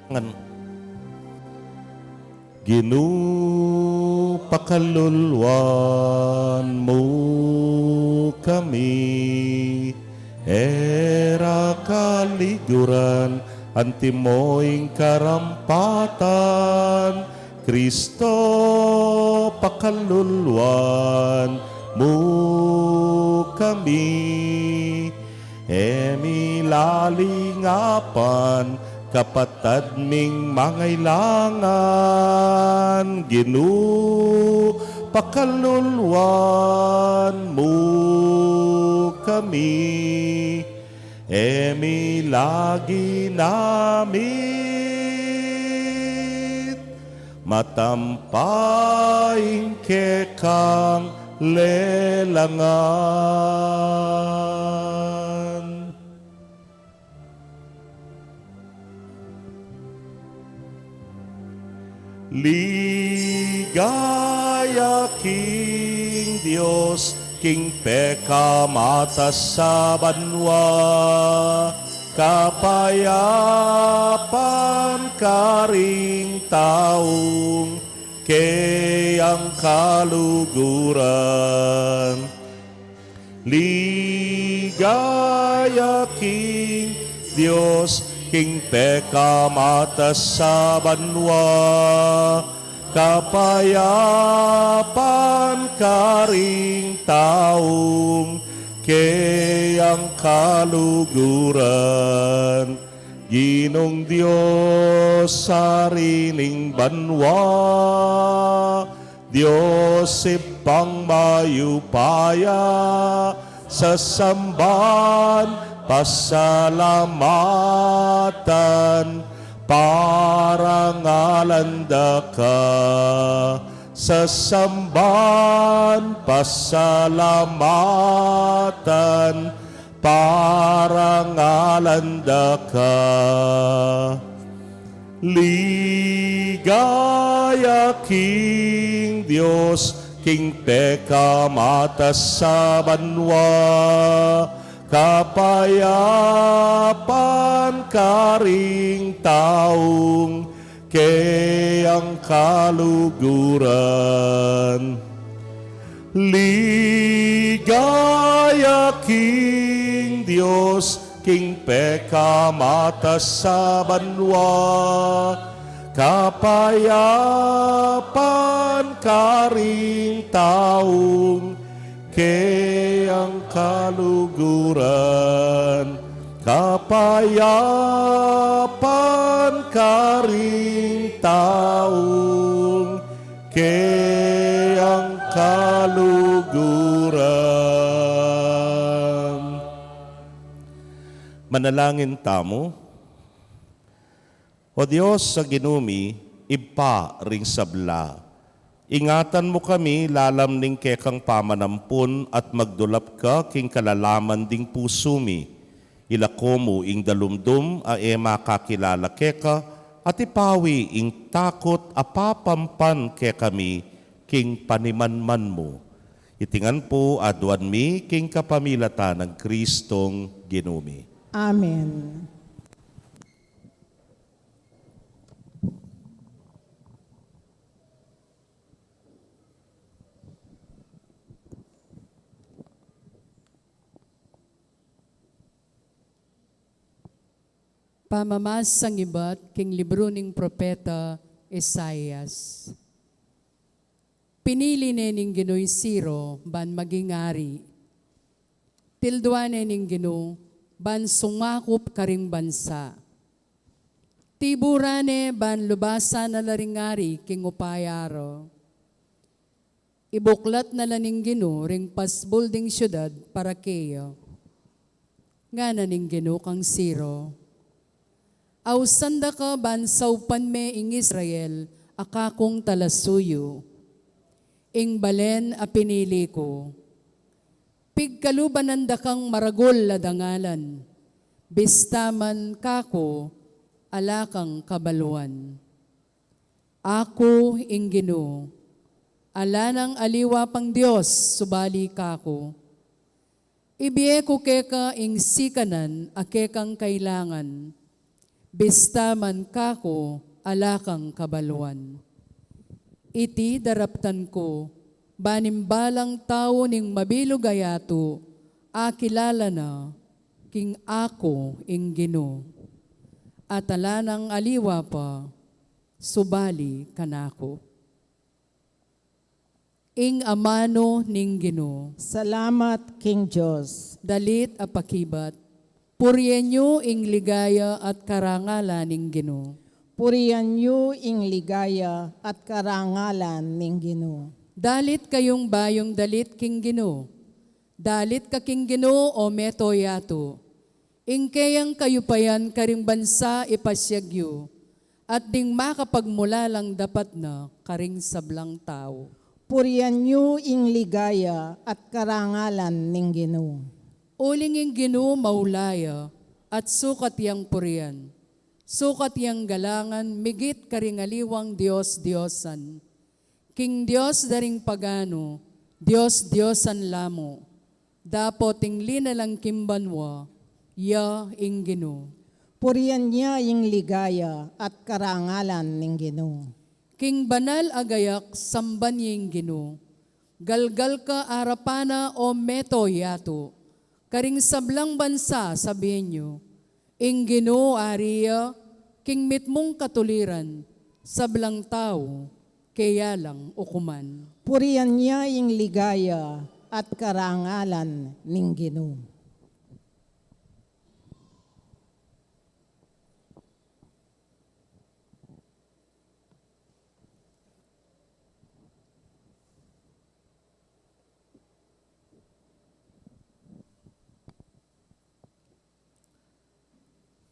Ngan. Ginu, pakaluluan mu kami, e ra kaliguran, antimo ing karampatan, Kristo, pakaluluan mu kami. E mi lalingapan kapatad ming mangailangan, Ginu, pakaluluan mu kami. E mi lagi namit matampa ing kekang lelangan. Ligaya king Dios, king pekamatas a banua, kapayapan karing taung keyang kaluguran. Ligaya king Dios, king pekamatas a banua, kapayapan karing taung keyang kaluguran. Ginung Dios, Ari ning banua, Dios Ibpang mayupaya, sasamban, pasalamatan, parangalan da ka. Sasamban, pasalamatan, parangalan da ka. Ligaya king Dios, king pekamatas a banua, kapayapan karing taung keyang kaluguran. Ligaya king Dios, king pekamatas a banua, kapayapan karing taung keyang kaluguran, kapayapan karing taung keyang kaluguran. Manalangin tamu. O Dios a Ginu mi, Ibpa ring sabla, ingatan mu kami lalam ning kekang pamanampun at magdulap ka king kalalaman ding pusu mi. Ilako mu ing dalumdum a e makakilala keka at ipawi ing takut a papampan kekami king panimanman mu. Iti ngan pu aduan mi king kapamilatan nang Kristong Ginu mi. Amen. Pamamasang ibat king libru ning propeta Isaias. Pinili ne ning Ginu i Ciro ban maging ari. Tilduan ne ning Ginu ban sumakup karing bansa. Tiburan ne ban lubasan na la ring ari king upaya ra. Ibuklat na la ning Ginu ring pasbul ding siudad para keya. Ngana ning Ginu kang Ciro, ausan da ka ban saupan me ing Israel a kakung talasuyu, ing balen a pinili ku. Pigkalubanan da kang maragul a dangalan, bista man kaku ala kang kabaluan. Aku ing Ginu, ala nang aliwa pang Dios subali kaku. Ibie ku keka ing sikanan a kekang kailangan, bista man kaku ala kang kabaluan. Iti daraptan ku, ban ing balang tau ning mabilug a yatu akilala na king aku ing Ginu, at ala nang aliwa pa subali kanaku. Ing amanu ning Ginu. Salamat king Dios. Dalit a pakibat. Purian yu ing ligaya at karangalan ning Ginu. Purian yu ing ligaya at karangalan ning Ginu. Dalit kayung bayung dalit king Ginu. Dalit ka king Ginu, o meto yatu. Ing keyang kayupayan karing bansa ipasiag yu, at ding makapagmulalang dapat na karing sablang tau. Purian yu ing ligaya at karangalan ning Ginu. Uling ing Ginu maula ya, at sukat yang purian, sukat yang galangan migit karing aliwang dios-diosan. King dios da ring paganu, dios-diosan la mu, dapot ing linalang king banua, ya ing Ginu. Purian ya ing ligaya at karangalan ning Ginu. King banal a gayak samban ya ing Ginu. Galgal ka arapan na, o meto yatu. Karing sablang bansa sabian yu, ing Ginu ari ya king mitmung katuliran, sablang tau keya lang ukuman. Purian ya ing ligaya at karangalan ning Ginu.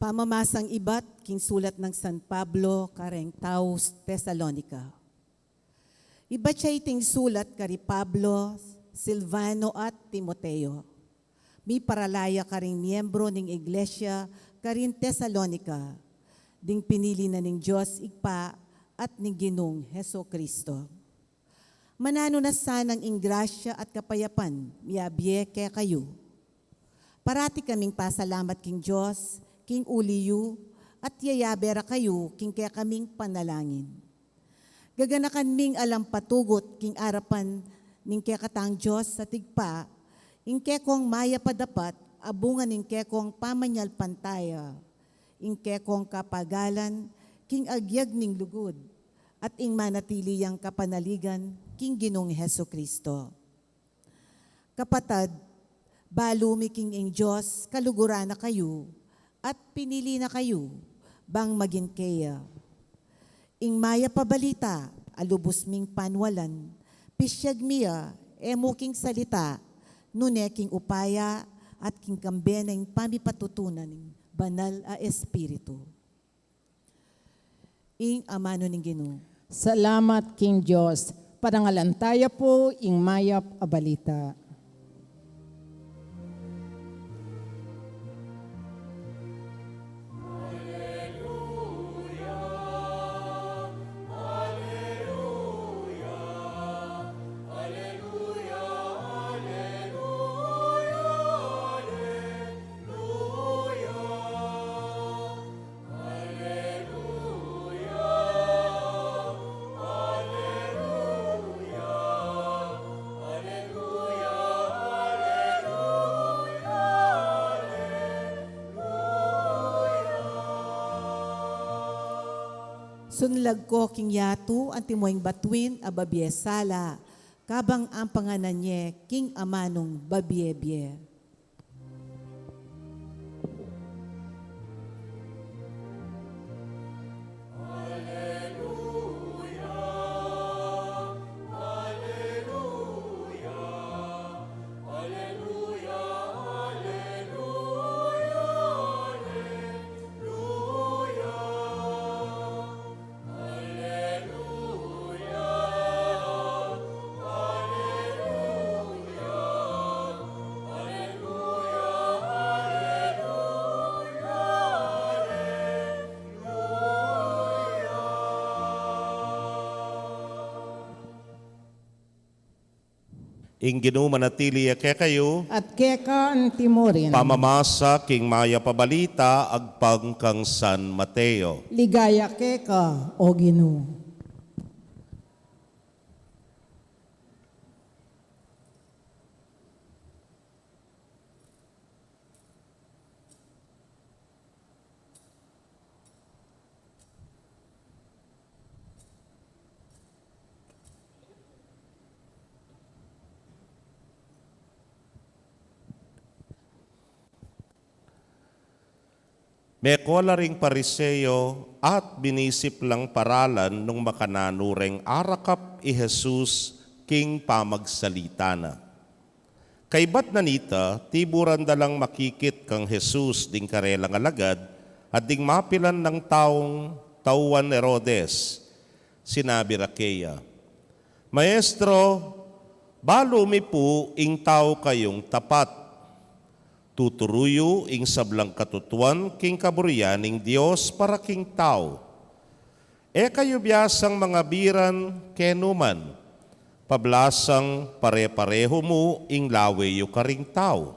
Pamamasang ibat king sulat nang San Pablo kareng tau Tesalonica. Ibat ya iting sulat kari Pablo, Silvano at Timoteo. Miparala ya karing miembro ning iglesia karin Tesalonica, ding pinili na ning Dios Ibpa at ning Ginung Jesu-Cristo. Mananu na sanang ing grasya at kapayapan miyabie kekayu. Parati kaming pasalamat king Dios king uli yu, at yayabe ra kayu king kekaming panalangin. Gaganakan ming alang patugut king arapan ning kekatang Dios at Ibpa, ing kekong mayap a dapat a bunga ning kekong pamanyalpantaya, ing kekong kapagalan king agyag ning lugud, at ing manatili yang kapanaligan king Ginung Jesucristo. Kapatad, balu mi king ing Dios kaluguran na kayu, at pinili na kayu, bang maging keya. Ing mayap a balita, a lubus ming panwalan, pisyag mi ya, e mu king salita, nune king upaya, at king kambe na ing pamipatutunan ning Banal a Espiritu. Ing amanu ning Ginu. Salamat king Dios. Parangalan taya pu ing mayap a balita. Sunlag ko king yatu, antimo ing batuin a babie sala, kabang ampanganan ye king amanung babie-bie. Ing Ginu manatili ya kekayu. At keka antimurin. Pamamasa king mayap a balita agpang kang San Mateo. Ligaya keka, O Ginu. Meko la ring Pariseo at binisip lang paralan nung makananu reng arakap i Jesus king pamagsalita na. Kaybat na nita, tiburan da lang makikit kang Jesus ding karelang alagad at ding mapilan nang taung tauan Herodes. Sinabi ra keya, "Maestro, balu mi pu ing tau kayung tapat. Tuturu yu ing sablang katutuan king kaburian ning Dios para king tau. E kayu biasang mangabiran kenu man, pablasang pare-parehu mu ing lawe yu karing tau.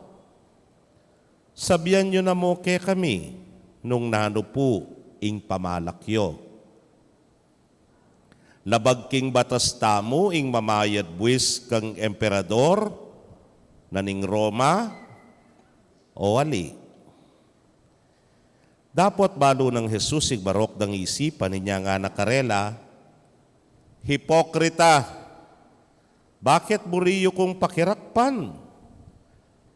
Sabian yu na mu kekami nung nanu pu ing pamalak yu. Labag king batas tamu ing mamayad buis kang emperador na ning Roma, o ali?" Dapot balu nang Jesus ing marok dang isipan, inya ngana karela, "Hipokrita! Bakit buri yu kung pakirakpan?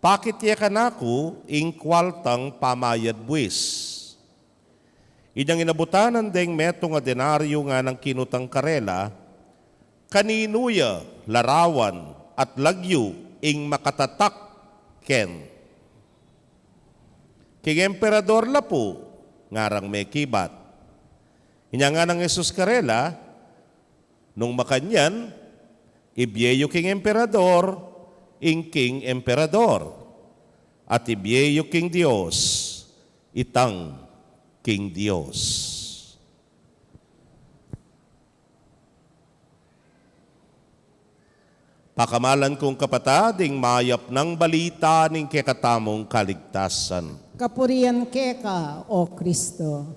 Pakit ye kanaku ing kualtang pamayad buis." Inyang inabutanan deng metung a denaryo, nganang kinutang karela, "Kaninu ya larawan at lagyu ing makatatak ken? King emperador la pu," ngarang mekibat. Inya nganang Jesus karela, "Nung makanyan, ibie yu king emperador ing king emperador, at ibie yu king Dios itang king Dios." Pakamalan kung kapatad, ing mayap nang balita ning kekatamung kaligtasan. Kapurian keka, O Kristo.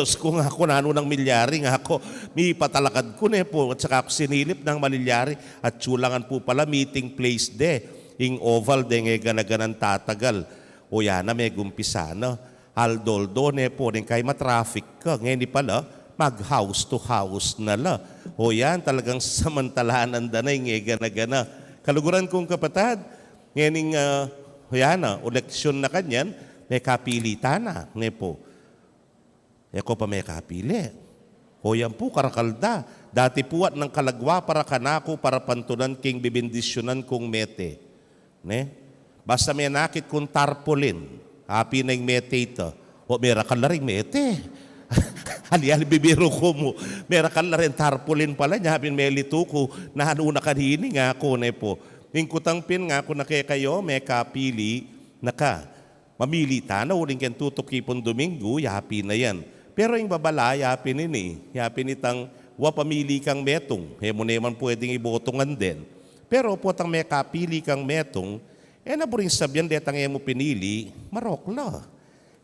Dios ku, ngaku, nanu nang milyari, ngaku, mipatalakad ku, ne po, at saka ku sinilip nang milyari, at sulangan pu pala meeting place de, ing oval de, nge gana-ganang tatagal. O yana, megumpisa na. Aldo-aldo, ne po, ning kay matraffic ka. Ngeni pala, mag-house to house na la. O yan, talagang samantalanan da na ing e gana-gana. Kaluguran kung kapatad, ngening, ah, o yana, eleksyon na kanyan, mekapili tana, ne po. E ko pa mekapili. O yan pu, karakal da. Dati pu, atin nang kalagwa para kanaku, para pantunan king bibindisyunan kung mete. Ne? Basta menakit kung tarpaulin, apin na ing mete ita. O, merakal la ring mete. Ali-ali, bibiru ku mu. Merakal la ring tarpaulin pala, nya pin melitu ku, nanu na kanini, ngaku, ne po. Ing kutang pin ngaku na kekayu, mekapili na ka. Mamili tana uling keng tutuki pung Domingo, yapin na yan. Pero ing babala, yapin ini, yapin itang wa pamili kang metung, e mu ne man pwedeng iboto ngan den. Pero potang mekapili kang metung, e na buring sabian detang e mu pinili, marok la.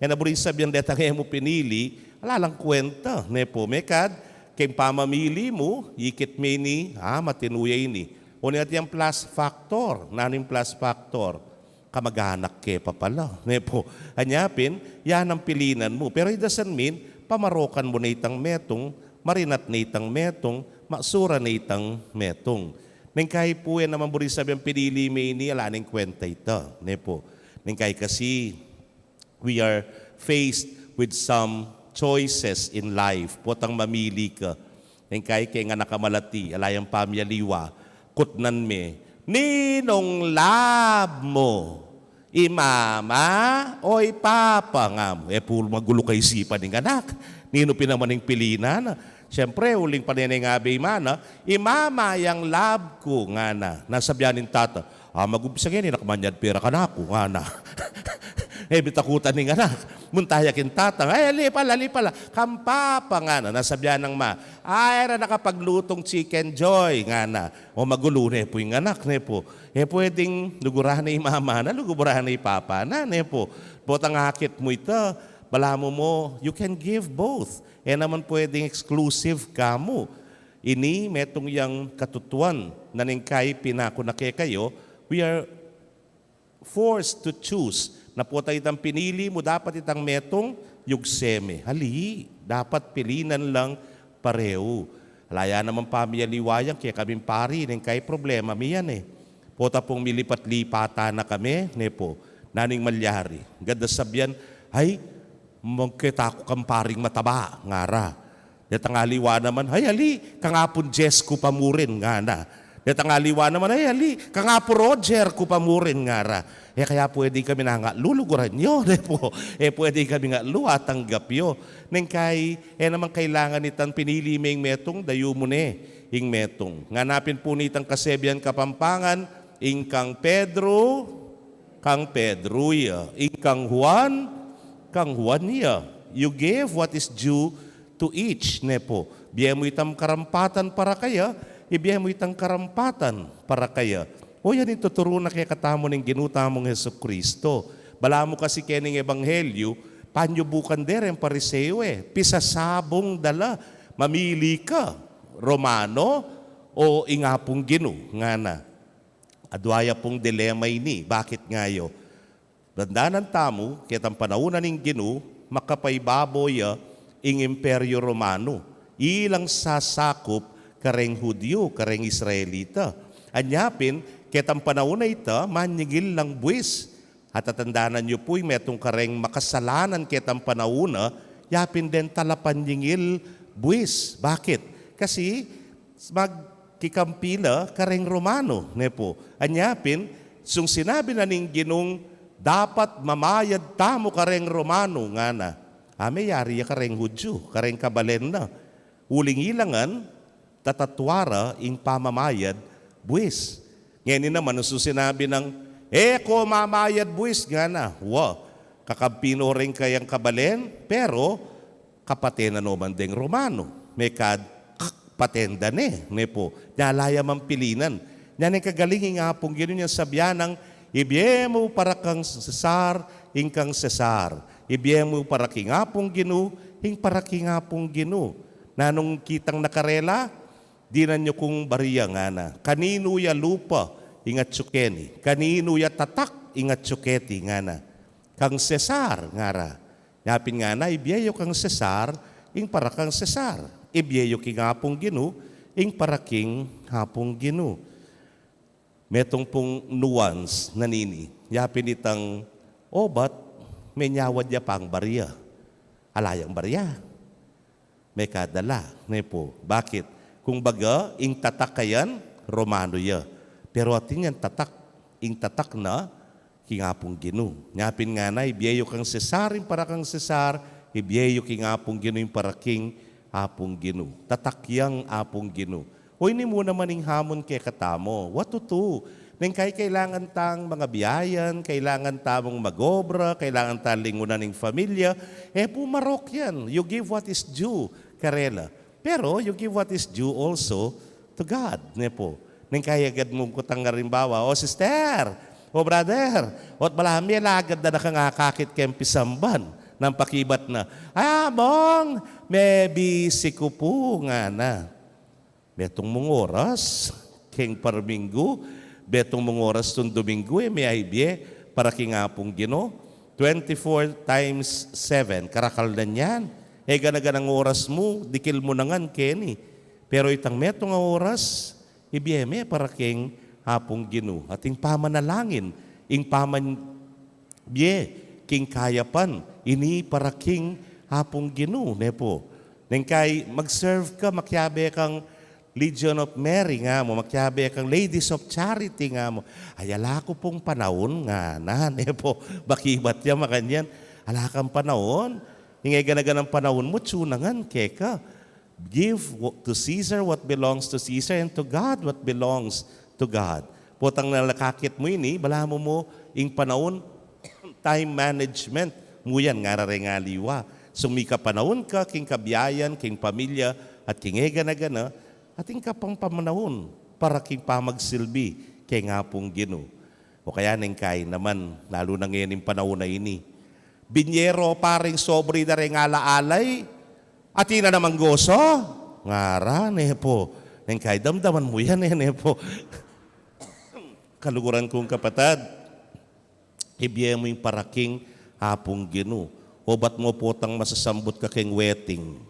E na buring sabian detang e mu pinili, ala lang kwenta, ne po. Mekad, keng pamamili mu, ikit me ini, ah, matinu ya ini. O ne at yang plus factor, nanu ing plus factor? Kamag-anak ke pa pala, ne po. Anya pin, yan ang pilinan mu. Pero it doesn't mean, pamarokan mu na itang metung, marinat na itang metung, maksura na itang metung. Neng kayi pu, e naman buring sabian pinili me ini, ala neng kwenta ita, ne po. Neng kayi kasi, we are faced with some choices in life. Potang mamili ka. Neng kayi keng anak a malati, ala yang pamiyaliwa, kutnan me, "Ninung lab mu? I mama o i papa?" nga mu. E pu magulu kaisipan ning anak. Ninu pin naman ing pili na na? Siyempre, uling panenengabe i mana, "I mama yang lab ku," ngana. Na sabian ning tata, "Ah, magumpisa ngeni, nak, manyad pera kanaku," ngana. E bitakutan ning anak. Munta ya king tata, "Ay, ali pala, ali pala. Kang papa," ngana. Na sabian nang ma, "Ay, e ra nakapaglutung Chicken Joy," ngana. O magulu ne pu ing anak, ne po. E pwedeng luguran ne i mama na, luguran ne i papa na, ne po. Potang akit mu ita, balamu mu, you can give both. E naman pwedeng exclusive ka mu. Ini metung yang katutuan, na neng kayi pin aku na kekayu, we are forced to choose. Na potang itang pinili mu dapat itang metung, yugse me. Ali, dapat pilinan lang pareu. Ala ya naman pamiyaliwa yang kekaming pari, neng kayi problema mi yan e. Pota pung milipat-lipatan na kami, ne po. Nanu ing malyari? Gad da sabian, "Ay, magketa ku kang paring mataba," ngara. Detang aliwa naman, "Ay, ali, kang Apu Jess ku pa murin," ngana. Detang aliwa naman, "Ay, ali, kang Apu Roger ku pa murin," ngara. E kaya pwede kami nang atlu, luguran yu, ne po. E pwede kami ngatlu, atanggap yu. Neng kayi, e naman kailangan itang pinili me ing metung, dayu mu ne ing metung. Ngana pin pu nitang kasebian Kapampangan, ing kang Pedro, kang Pedro ya. Ing kang Juan, kang Juan ya. You give what is due to each, ne po. Bie mu itang karampatan para kaya, ibie mu itang karampatan para kaya. O yan ing tuturu na kekatamu ning Ginu tamung Jesucristo. Balamu kasi kening ebanghelyu, panyubukan de reng Pariseo e, pisasabung da la, mamili ka, Romano o ing Apung Ginu, ngana. Adwa ya pung dilema ini, bakit nga yu? Dandanan tamu, ketang panaun na ning Ginu, makapaybabu ya ing Imperio Romano. Ilang sasakup kareng Hudyu, kareng Israelita. Anya pin, ketang panaun a ita, manyingil lang buis. At tatandanan yu pu, metung kareng makasalanan ketang panaun a, yapin den talapanyingil buis. Bakit? Kasi magkikampi la kareng Romano, ne pu. Anya pin, sung sinabi na ning Ginung, "Dapat mamayad tamu kareng Romano," ngana. A, meyari ya kareng Hudyu, kareng kabalen na. Uling ila ngan, tatatwa ra ing pamamayad buis. Ngeni naman, nung sinabi nang, "E ko mamayad buis," ngana, wa, kakampi no reng kayang kabalen, pero kapaten na no man deng Romano. Mekad, k-, paten da ne, ne pu. Nya ala ya mang pilinan. Nya neng kagaling ing Apung Ginu, nyang sabyan nang, "Ibie mu para kang Cesar, ing kang Cesar. Ibie mu para king Apung Ginu, ing para king Apung Ginu." Nanung kitang na karela, "Dinan yu kung baria," ngana. "Kaninu ya lupa ing atyu keni? Kaninu ya tatak ing atyu keti?" ngana. "Kang Cesar," ngara. Nya pin ngana, "Ibie yu kang Cesar ing para kang Cesar. Ibie yu king Apung Ginu ing para king Apung Ginu." Metung pung nuance na nini. Yapin itang obat, menyawad ya pang baria. Ala yang baria. Mekad ala, ne pu. Bakit? Kung baga, ing tatak a yan, Romano ya. Pero atin yang tatak, ing tatak na king Apung Ginu. Nya pin ngana, "Ibie yu kang Cesar ing para kang Cesar, ibie yu king Apung Ginu ing para king Apung Ginu." Tatak yang Apung Ginu. O, ini mu naman ing hamon kekatamu. What to do? Neng kai-, kailangan tang mangabiayan, kailangan tamung mag-obra, kailangan tang lingunan ing familia. E pu marok yan. You give what is due karela. Pero you give what is due also to God, ne pu. Neng kai agad mu kutang alimbawa, "O sister, o brother, ot balamu e la agad da na kang akakit keng pisamban." Nang pakibat na, "Ay, Among, mebisi ku pu," ngana. Metung mung oras keng parminggu, metung mung oras tun Duminggu, e me aibie para king Apung Ginu. Twenty-four times seven, karakal na niyan. E gana-ganang oras mu, dikil mu na ngan keni. Pero itang metung a oras, ibie me para king Apung Ginu. At ing pamanalangin, ing paman-, bie king kayapan, ini para king Apung Ginu, ne pu. Neng kai mag-serve ka, makiabe kang Legion of Mary nga mu, makiabe kang Ladies of Charity nga mu. "Ay, ala ku pung panaun," ngana, ne pu. Bakibat ya makanyan. Ala kang panaun. Ing e gana-ganang panaun mu, tsu na ngan keka. Give wa-, to Caesar what belongs to Caesar, and to God what belongs to God. Potang nalakakit mu ini, balamu mu ing panaun, time management mu yan, ngara reng aliwa. Sumika panaun ka king kabiayan, king pamilya, at king e gana-gana, at ing ka pang pamanaun para king pamagsilbi keng Apung Ginu. O kaya neng kai naman, lalu na ngening panaun a ini, "Binye ro pa reng sobri da reng ala-alay, atin na namang goso," ngara, ne pu. Neng kai damdaman mu yan e, ne pu. Kaluguran kung kapatad, ibie mu ing para king Apung Ginu. Obat mu potang masasambut ka keng wedding.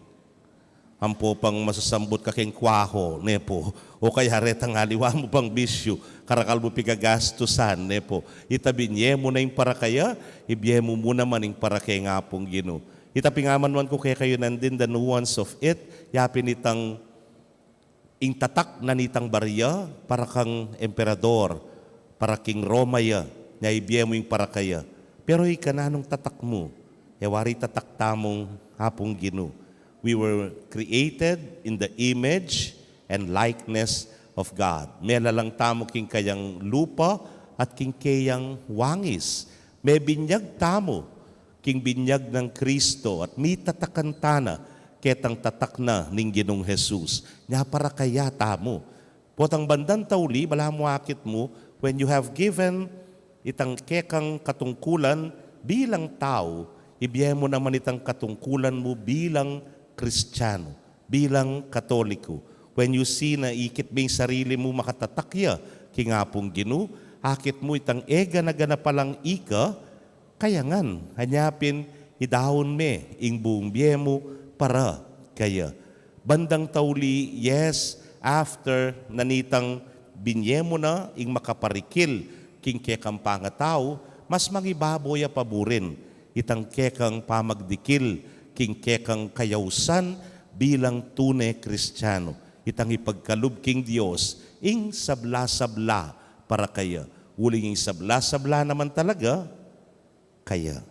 Ampo pang masasambut ka keng kwaho, ne pu. O kaya retang aliwa mu pang bisyu, karakal mu pigagastusan, ne pu. Ita binye mu na ing para kaya, ibie mu mu naman ing para keng Apung Ginu. Ita pingamanwan ku kekayu nandin, the nuance of it, yapin itang ing tatak na nitang baria, para kang emperador, para king Roma ya, nya ibie mu ing para kaya. Pero ika, nanung tatak mu? E wari tatak tamung Apung Ginu. We were created in the image and likeness of God. Melalang tamu king kayang lupa at king keyang wangis. Mebinyag tamu king binyag nang Kristo at mitatakan tana ketang tatak na ning Ginung Jesus. Nya para kaya tamu. Potang bandang tauli, balamu akit mu, when you have given itang kekang katungkulan bilang tau, ibie mu naman itang katungkulan mu bilang Kristiyanu, bilang Katoliko. When you see na ikit me ing sarili mu makatatak ya king Apung Ginu, akit mu itang e gana-gana palang ika, kaya ngan, anya pin idaun me ing buung bie mu para kaya. Bandang tauli, yes, after na nitang binye mu na ing makaparikil king kekang pangatau, mas mangibabo ya pa burin itang kekang pamagdikil king kekang kayausan bilang tune Kristiano, itang ipagkalub king Dios ing sabla-sabla para kaya. Uling ing sabla-sabla naman talaga, kaya.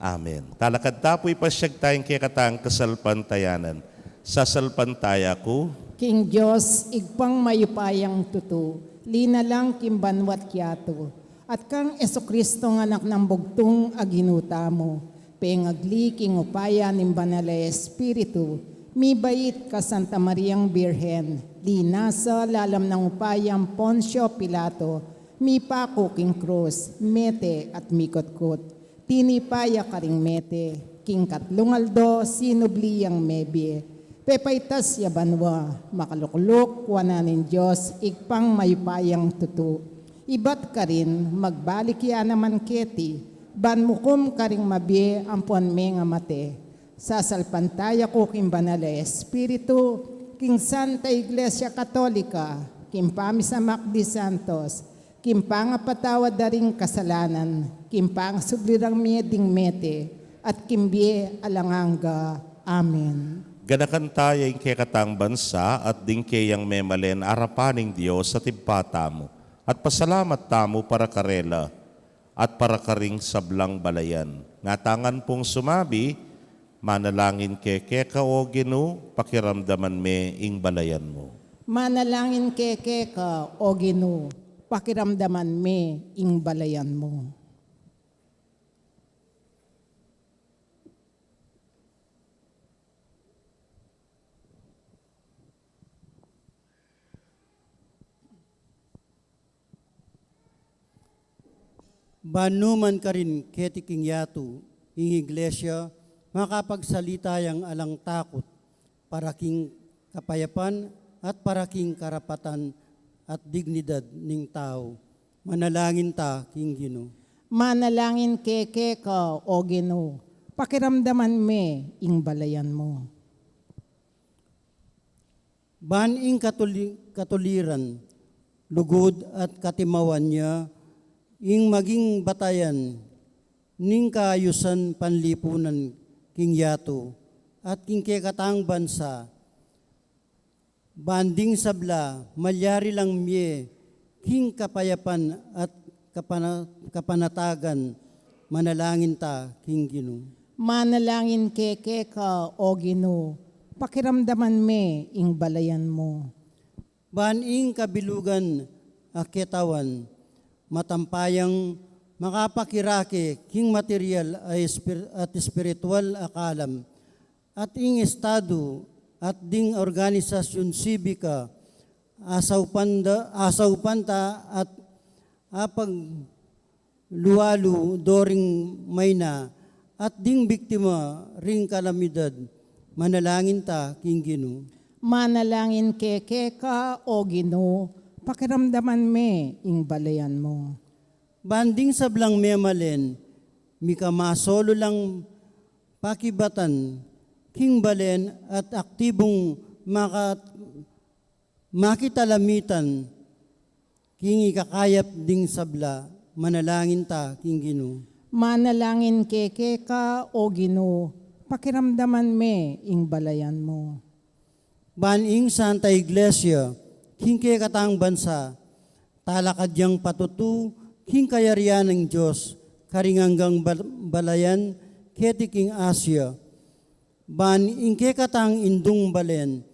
Amen. Talakad ta pu, ipasyag taya ing kekatang kasalpantayanan. Sasalpantaya ku king Dios, Ibpang mayupayang tutu, linalang king banua't yatu, at kang Jesucristong Anak nang bugtung a Ginu tamu, pengagli king upaya ning Banal a Espiritu, mibait ka Santa Mariang Birhen, linasa lalam nang upayang Poncio Pilato, mipaku king krus, mete at mikutkut. Tinipa ya karing mete, king katlung aldo sinubli yang mebie. Pepaitas ya banua, makalukluk wanan ning Dios, Ibpang mayupayang tutu. Ibat karin, magbalik ya naman keti, ban mukum karing mabie ampon mengamate. Sasalpantaya ku king Banal a Espiritu, king Santa Iglesia Katolika, king pamisamak di santos, king pangapatawad da ring kasalanan, king pangasubli rang mie ding mete, at king bie alang angga. Amen. Ganakan taya ing kekatang bansa at ding keyang memalen arapan ning Dios at Ibpa tamu, at pasalamat tamu para karela at para karing sablang balayan. Ngatangan pung sumabi, manalangin keke ka, O Ginu, pakiramdaman me ing balayan mu. Manalangin keke ka, O Ginu, pakiramdaman me ing balayan mu. Ban nu man karin keti king yatu, ing Iglesia, makapagsalita yang alang takut, para king kapayapan at para king karapatan at dignidad ning tau. Manalangin ta king Ginu. Manalangin keke ka, O Ginu, pakiramdaman me ing balayan mu. Ban ing katuli-, katuliran, lugud at katimawan ya, ing maging batayan ning kaayusan panlipunan king yatu at king kekatang bansa. Ban ding sabla, malyari lang mie king kapayapan at kapana-, kapanatagan, manalangin ta king Ginu. Manalangin keke ka, O Ginu, pakiramdaman me ing balayan mu. Ban ing kabilugan a ketawan, matampayang makapakirake king material a espir-, at espiritual a kalam, at ing estadu at ding organisasyun sibika, asaupan da, asaupan ta at apaglualu do ring maina at ding biktima ring kalamidad, manalangin ta king Ginu. Manalangin keke ka, O Ginu, pakiramdaman me ing balayan mu. Ban ding sablang memalen, mika masolu lang pakibatan king balen at aktibung maka-, makitalamitan king ikakayap ding sabla, manalangin ta king Ginu. Manalangin keke ka, O Ginu, pakiramdaman me ing balayan mu. Ban ing Santa Iglesia, king kekatang bansa, talakad yang patutu king kayarian ning Dios, karing anggang bal-, balayan keti king Asia. Ban ing kekatang indung balen,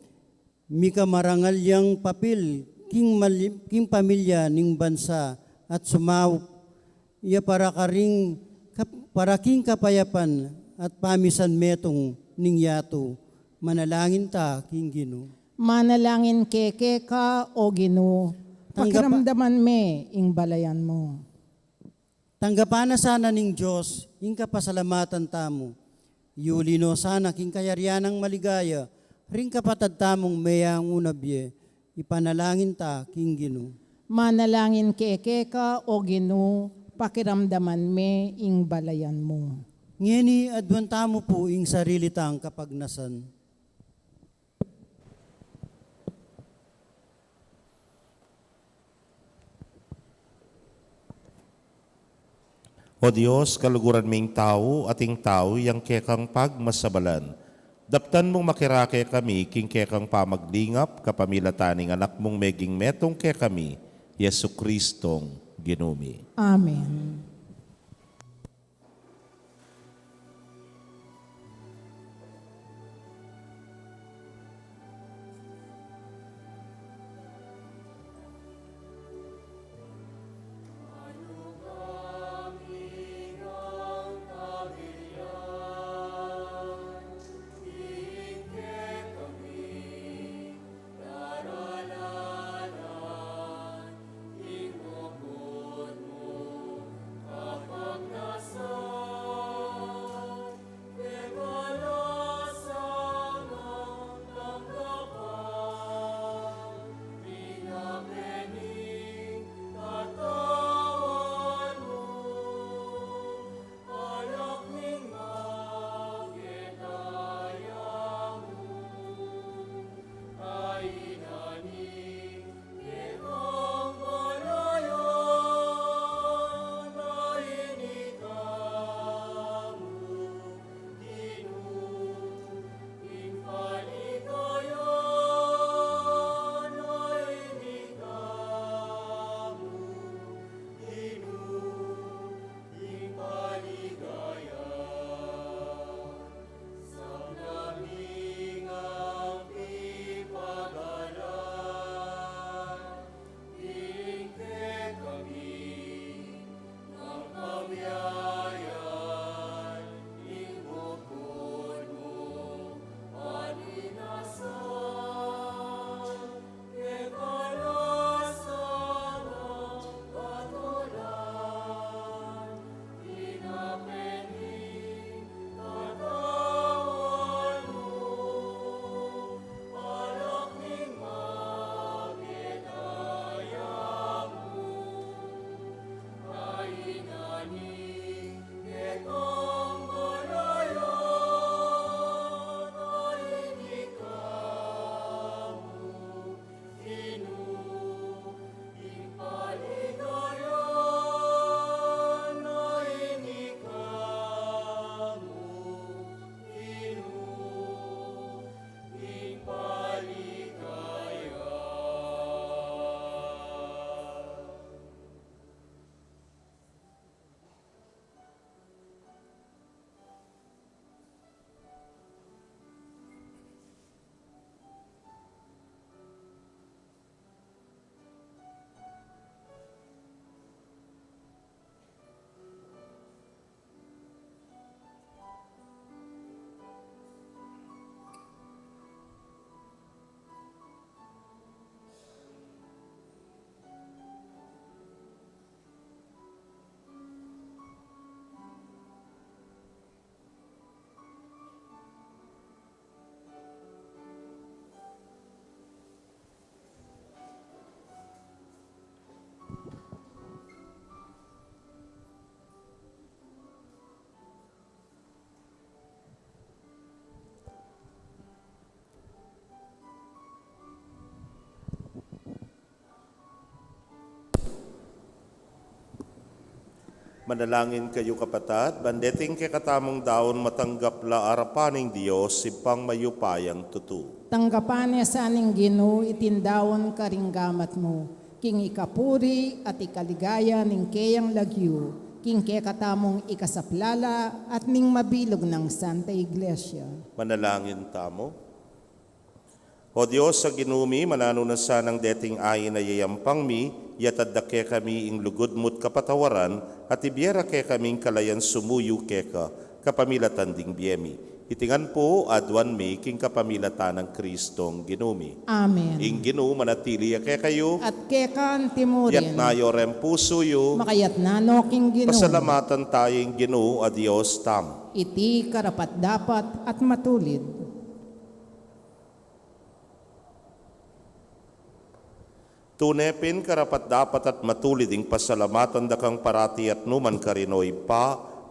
mika marangal yang papil king mali-, king pamilya ning bansa at sumaup ya para karing kap-, para king kapayapan at pamisan metung ning yatu. Manalangin ta king Ginu. Manalangin keke ka, O Ginu, tanggapa- pakiramdaman me ing balayan mu. Tanggapan na sana ning Dios ing kapasalamatan tamu. Yuli no sana king kayarian nang maligaya ring kapatad tamung meyangu na bie. Ipanalangin ta king Ginu. Manalangin keke ka, O Ginu, pakiramdaman me ing balayan mu. Ngeni aduan tamu pu ing sarili tang kapagnasan. O Dios, kaluguran ming tau, at ing tau yang kekang pagmasabalan. Daptan mung makirake kami king kekang pamaglingap, kapamilatan ning anak mung meging metung kekami, Jesucristong Ginu mi. Amen. Manalangin kayu, kapatad, ban deting kekatamung daun matanggap la arapan ning Dios, Ibpang mayupayang tutu. Tanggapan ne sa ning Ginu iting daun karing gamat mu, king ikapuri at ikaligaya ning keyang lagyu, king kekatamung ikasaplala at ning mabilug nang Santa Iglesia. Manalangin tamu. O Dios a Ginu mi, mananu na sanang deting ain a yayampang mi, yatad da kekami ing lugud mu't kapatawaran, at ibie ra kekaming kalayan sumuyu keka, kapamilatan ding bie mi. Iti ngan pu aduan mi king kapamilatan nang Kristong Ginu mi. Amen. Ing Ginu manatili ya kekayu. At keka antimurin. Yatna yu reng pusu yu. Makayatna no king Ginu. Pasalamatan taya ing Ginu a Dios tamu. Iti karapat-dapat at matulid. Tune pin karapat-dapat at matulid ing pasalamatan da kang parati at nukarin man, o Ibpa,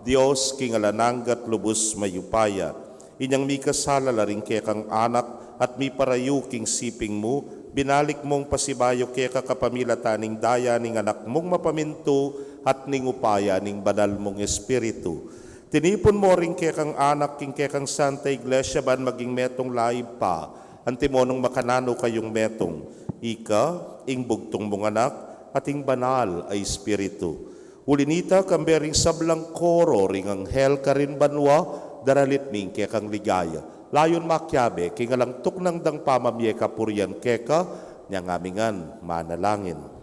Dios, king alang angga at lubus mayupaya, inyang mikasala la ring kekang anak at miparayu king siping mu, binalik mung pasibayu keka kapamilatan ning daya ning anak mung mapamintu at ning upaya ning banal mung Espiritu. Tinipun mu ring kekang anak king kekang Santa Iglesia ban maging metung la Ibpa, antimo nung makananu kayung metung, ika, ing bugtung mung anak, at ing banal a Espiritu. Uli na nita, kambe ring sablang koro ring anghel karin banua, daralit mi ing kekang ligaya. Layun makiabe king alang tuknang dang pamamie kapurian keka, inyang mi ngan manalangin.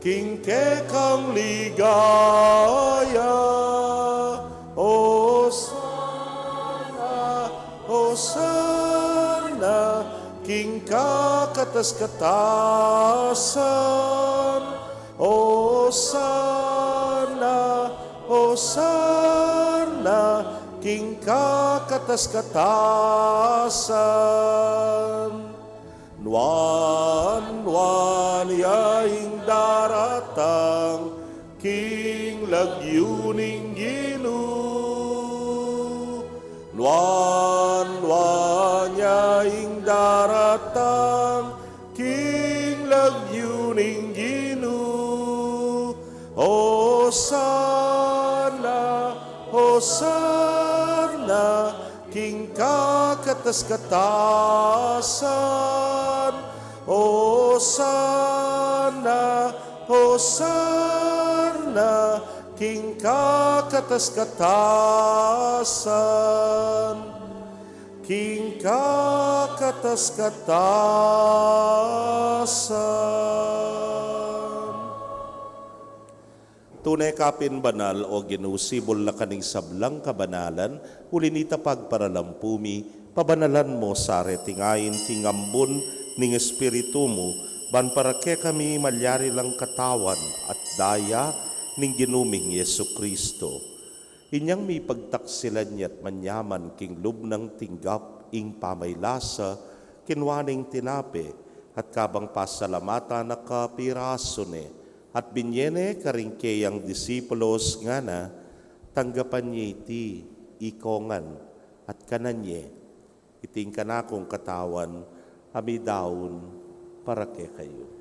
King kekang ligaya, Osana, Osana, king kakatas-katasan, Osana, Osana, king kakatas-katasan. Nuan, nuan ya ing daratang king lagyu ning Ginu. Nuan, nuan ya ing daratang king lagyu ning Ginu. Osana, Osana, king kakatas-katasan. Osana, Osana, king kakatas-katasan. King kakatas-katasan. Tune ka pin banal, O Ginu, sibul na ka ning sablang kabanalan, uli na nita pagparalampu mi, pabanalan mu sa reting ain king ambun ning Espiritu mu, ban para kekami malyari lang Katawan at Daya ning Ginu ming Jesucristo. Inyang mipagtaksilan ya at manyaman king lub nang tinggap ing pamaylasa, kinua ne ing tinape, at kabang pasalamatan na ka, pirasu ne, at binye ne karing keyang disipulos, ngana, tanggapan ye iti, ikong ngan, at kanan ye, iti ing kanakung Katawan, a midaun para kekayu.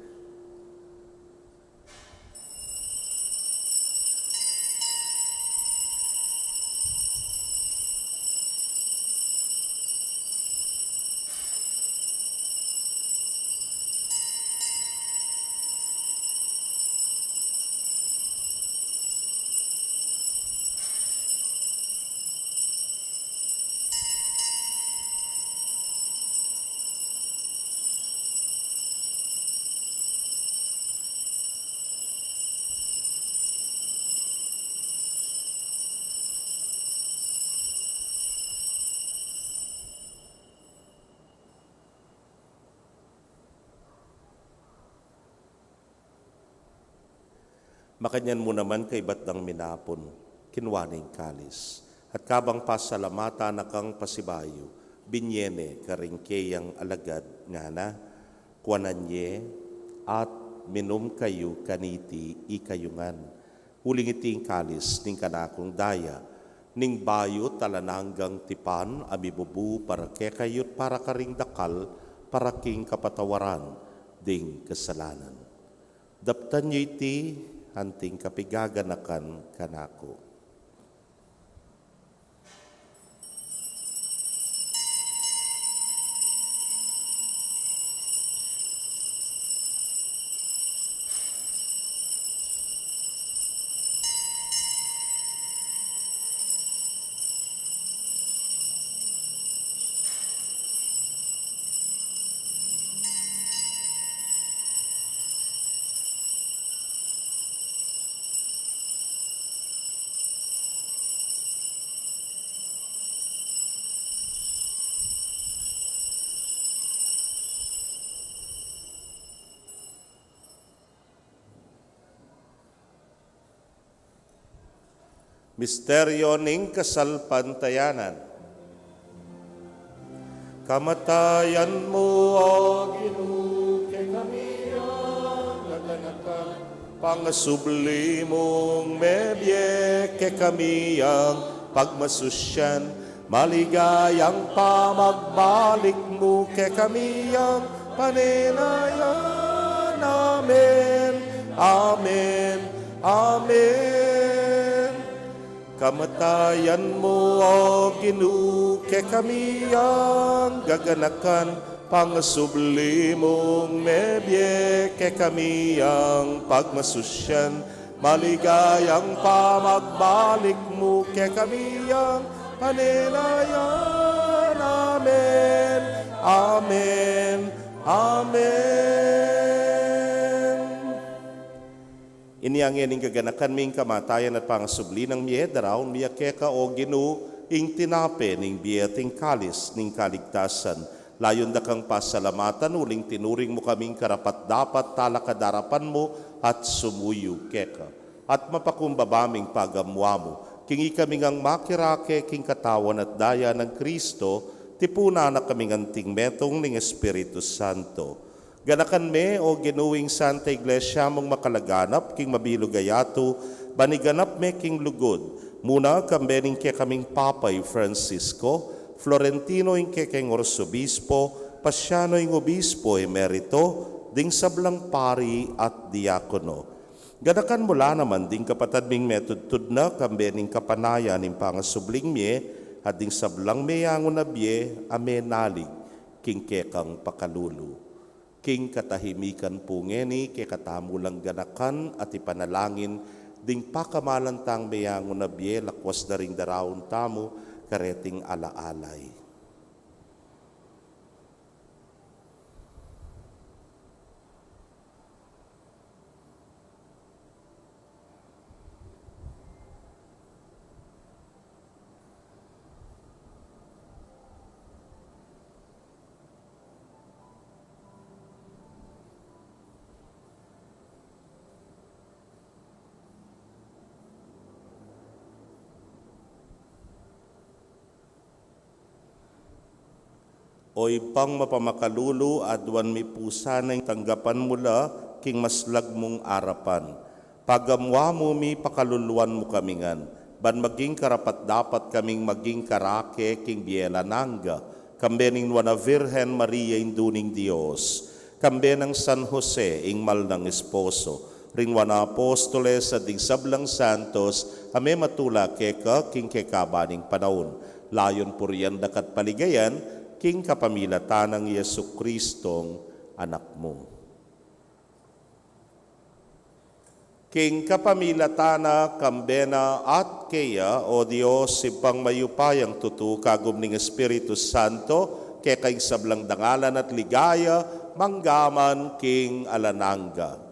Makanyan mu naman kaybat dang minapun, kinua ne ing kalis, at kabang pasalamatan na kang pasibayu, binye ne karing keyang alagad, ngana, kuanan ye, at minum kayu kaniti ikayu ngan. Uling iti ing kalis ning kanakung Daya, ning bayu at alang anggang tipan, a mibubu para kekayu at para karing dakal, para king kapatawaran ding kasalanan. Daptan yu iti anting kapigaganakan kanaku. Misteryo ning kasalpantayanan. Kamatayan mu, O Ginu, kekami yang gaganakan, pangasubli mung mebie kekami yang pagmasusyan, maligayang pamagbalik mu kekami yang panenayan. Amen. Amen. Amen. Kamatayan mu, O Ginu, kekami yang gaganakan, pangasubli mung mebie kekami yang pagmasusyan, maligayang pamagbalik mu kekami yang panenayan. Amen. Amen. Amen. Inya ngeni ing gaganakan mi ing kamatayan at pangasubli nang mie, daraun mi keka, O Ginu, ing tinape ning bie at ing kalis ning kaligtasan. Layun da kang pasalamatan uling tinuring mu kaming karapat-dapat talakad king arapan mu at sumuyu keka. At mapakumbaba ming pagamuan mu, king ikami ngang makirake king katawan at daya nang Kristo, tipunan na kaming anting metung ning Espiritu Santo. Ganakan me, O Ginu, ing Santa Iglesia mung makalaganap king mabilug a yatu, ban iganap me king lugud, muna kambe ning kekaming Papa i Francisco, Florentino ing kekeng Arsobispo, Pasiano ing Obispo Emerito, ding sablang pari at diakono. Ganakan mu la naman ding kapatad ming metudtud na kambe ning kapanayan ning pangasubling mie, at ding sablang meyangu na bie a menalig king kekang pakalulu. King katahimikan pu ngeni, kekatamu lang ganakan at ipanalangin ding pakamalan tang meyangu na bie, lakwas da ring daraun tamu kareting alaalay. O Ibpang mapamakalulu, aduan mi pu sana ing tanggapan mu la king maslag mung arapan. Pagamuan mu mi, pakaluluan mu kami ngan, ban maging karapat-dapat kaming maging karake king bie alang angga, kambe ning Nuan a Virgen Maria, Indu ning Dios, kambe nang San Jose, ing mal nang esposo, ring Nuan a Apostoles, at ding sablang santos a mematula keka king kekaban ning panaun. Layun purian da ka at paligayan, king kapamilatan nang Jesucristong Anak mu. King kapamilatan na, kambe na, at keya, O Dios, Ibpang mayupayang tutu, kagum ning Espiritu Santo, keka ing sablang dangalan at ligaya, mangga man king alang angga.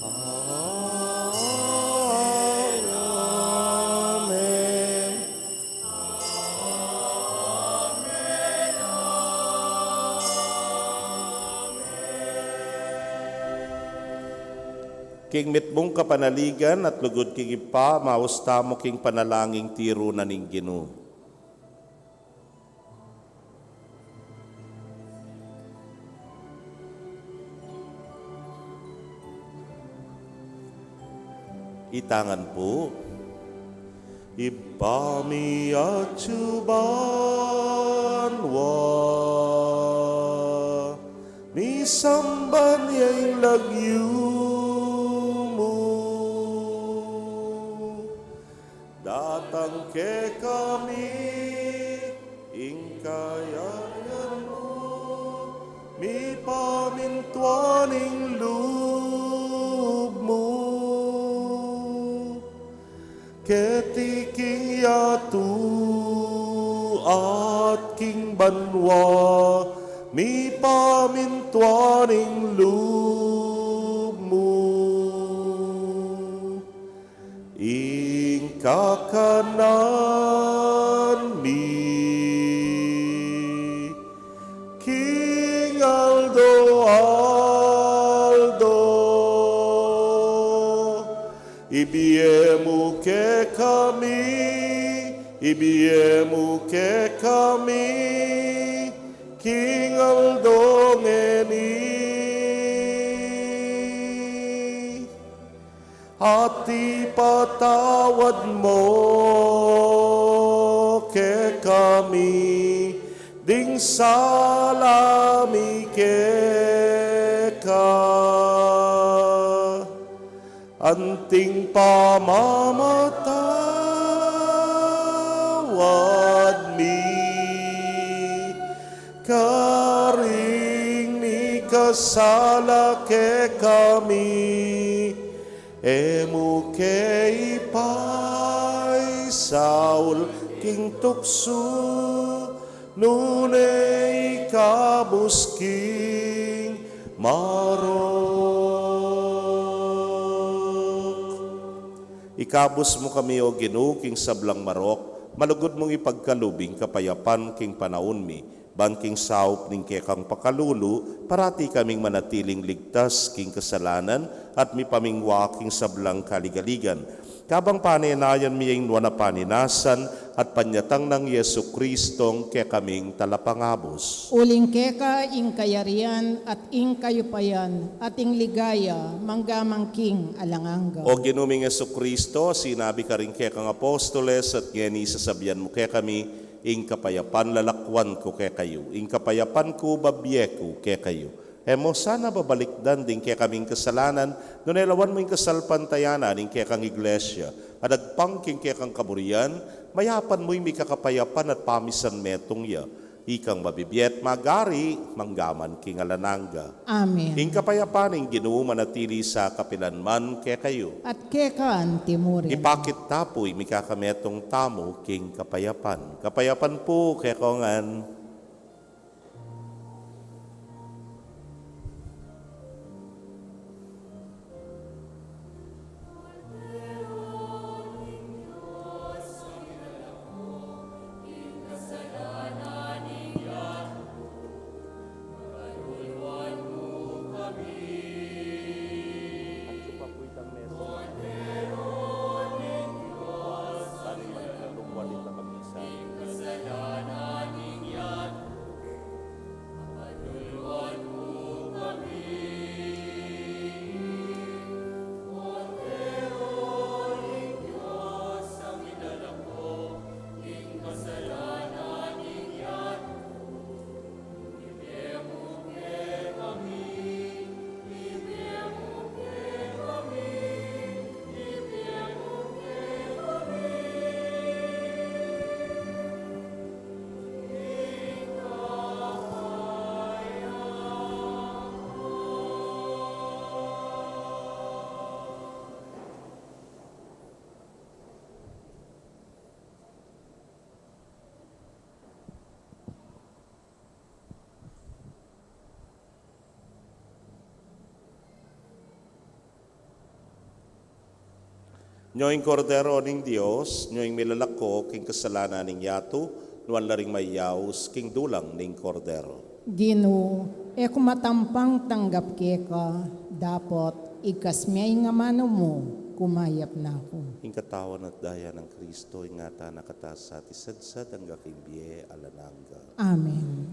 Amen. King mitmung kapanaligan at lugud king Ibpa, maus tamu king panalangin tiru na ning Ginu. Itang ngan pu. Ibpa mi atsu banua, misamban ya ing lagyu mu. Datang kekami ing kayarian mu, mipamintuan ing lub mu keti king yatu at king banua. Mipamintuan ing lub mu. Ing kakanan mi king aldo-aldo Ibie mu kekami, ibie mu kekami, king aldo ngeni. At ipatawad mu kekami ding sala mi keka, anting pamamatawad mi karing mikasala kekami. E mu ke ipaisaul king tuksu, nune ikabus king marok. Ikabus mu kami, O Ginu, king sablang marok, malugud mung ipagkalub ing kapayapan king panaun mi, ban king saup ning kekang pakalulu, parati kaming manatiling ligtas king kasalanan at mipamingwa king sablang kaligaligan. Kabang panenayan mi ing nuan a paninasan at panyatang nang Jesu-Cristong kekaming Talapangabus. Uling keka ing kayarian at ing kayupayan at ing ligaya mangga man king alang angga. O Ginu ming Jesu-Cristo, sinabi karing kekang apostoles at ngeni sasabian mu kekami, ing kapayapan lalakwan ku kekayu, ing kapayapan ku babie ku kekayu. E mu sana babalikdan ding kekaming kasalanan, nune lawan mu ing kasalpantayanan ning kekang Iglesia, at agpang king kekang kaburian, mayapan mu ing mikakapayapan at pamisan metung ya. Ikang mabibie at magari, mangga man king alang angga. Amen. Ing kapayapan ning Ginu manatili sa kapilan man kekayu. At keka anti mu rin. Ipakit ta pu ing mikakametung tamu king kapayapan. Kapayapan pu kekongan. Nyo ing Kordero ning Dios, nyo ing milalako king kasalanan ning yatu, nuan la ring mayaus king dulang ning Kordero. Ginu, e ku matampang tanggap keka, dapot igkas me ing amanu mu, kumayap na ku. Ing katawan at daya nang Kristo, ingatan na kata sa at isadsad angga king bie alang angga. Amen.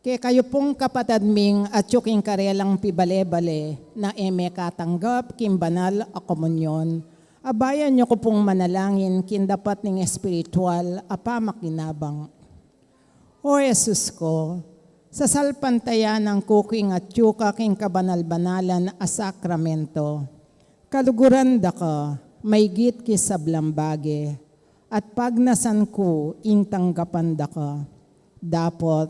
Kekayu pung kapatad ming atyu king karelang pibale-bale na e mekatanggap king banal a komunyon, abayan yu ku pung manalangin king dapat ning espiritual a pamakinabang. O Jesus ku, sasalpantayanan ku king atyu ka king kabanal-banalan a sakramento. Kaluguran da ka, maygit king sablang bage, at pagnasan ku ing tanggapan da ka. Dapot,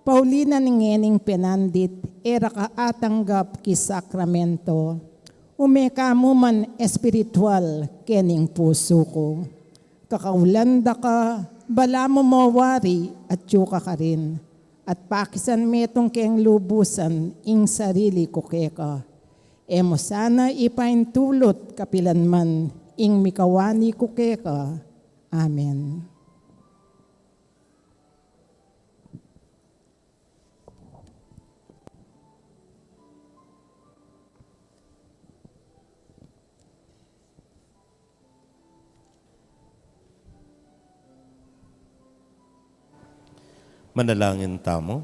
pauli na ning ngening penandit e ra ka atanggap king sakramento, ume ka mu man espiritual kening pusu ku. Kakaulan da ka, balamu mo wari atyu ka karin, at pakisan metung keng lubusan ing sarili ku keka. E mu sana ipaintulut kapilan man ing mikawani ku keka. Amen. Manalangin tamu.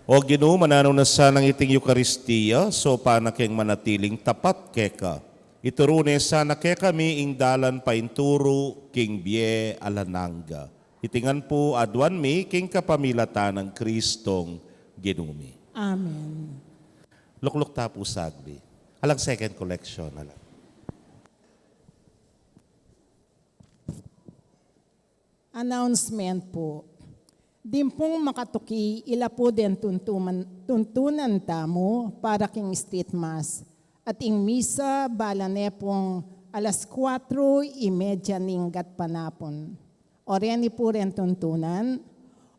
O Ginu, mananu na sanang iting Eukaristia, saupan na keng manatiling tapat keka. Ituru ne sana kekami ing dalan painturu king bie alang angga. Iti ngan pu aduan mi king kapamilatan nang Kristong Ginu mi. Amen. Lukluk ta pu sagli. Alang second collection, alang. Announcement pu. Dimpung makatuki, ila pu deng tuntuman-, tuntunan tamu para king street mass. At ing misa, bala ne pung alas kuatro y media ning gatpanapun. O reni pu reng tuntunan,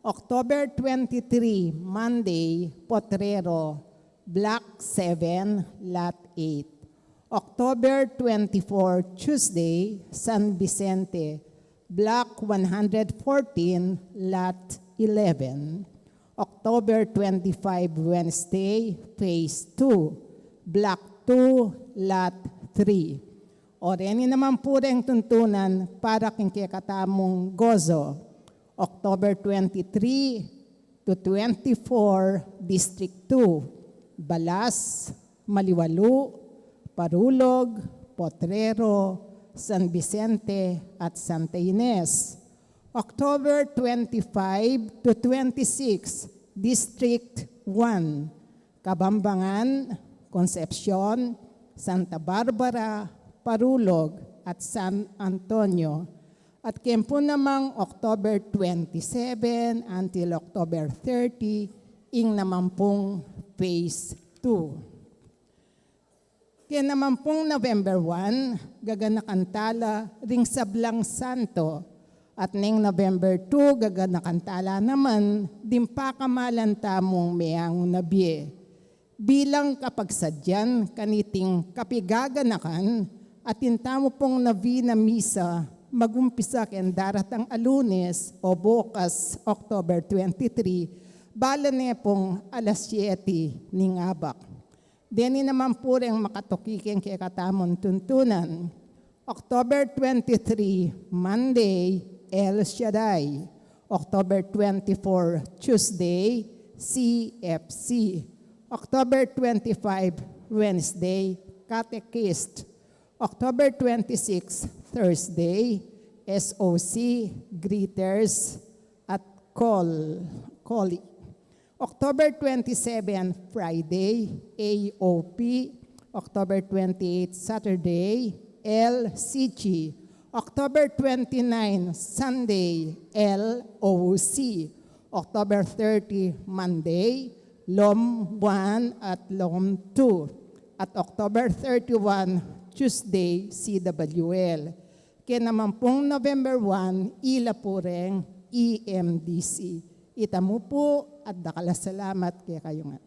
October twenty-three, Monday, Potrero, Block seven, Lot eight. October twenty-four, Tuesday, San Vicente, Block one hundred fourteen, Lot eleven. October twenty-five, Wednesday, Phase two, Block two, Lot three. O reni naman pu reng tuntunan para king kekatamung gozo. October twenty-three to twenty-four, District two, Balas, Maliwalu, Parulog, Potrero, San Vicente, at Santa Ines. October twenty-five to twenty-six, District one, Kabambangan, Concepcion, Santa Barbara, Parulog, at San Antonio. At keng pu namang October twenty-seven until October thirty, ing naman pung Phase two. Keng naman pung November one, gaganakan tala ring sablang santo. At neng November two, gaganakan tala naman ding pakamalan tamung meangu na bie. Bilang kapagsadyan kaniting kapigaganakan, atin tamu pung novena misa, magumpisa keng daratang a Lunes o bukas, October twenty-three, bala ne pung alas siyete ning abak. Deni naman pu reng makatuki keng kekatamung tuntunan. October twenty-three, Monday, El Shaddai. October twenty-four, Tuesday, C F C. October twenty-five, Wednesday, Catechist. October twenty-six, Thursday, S O C, Greeters at Call, Callie. October twenty-seven, Friday, A O P. October twenty-eight, Saturday, L C G. October twenty-nine, Sunday, L O C. October thirty, Monday, Lom one at Lom two. At October thirty-one, Tuesday, C W L. Keng naman pung November one, ila pu reng E M D C. Ita mu pu, at dakal a salamat kekayu ngan.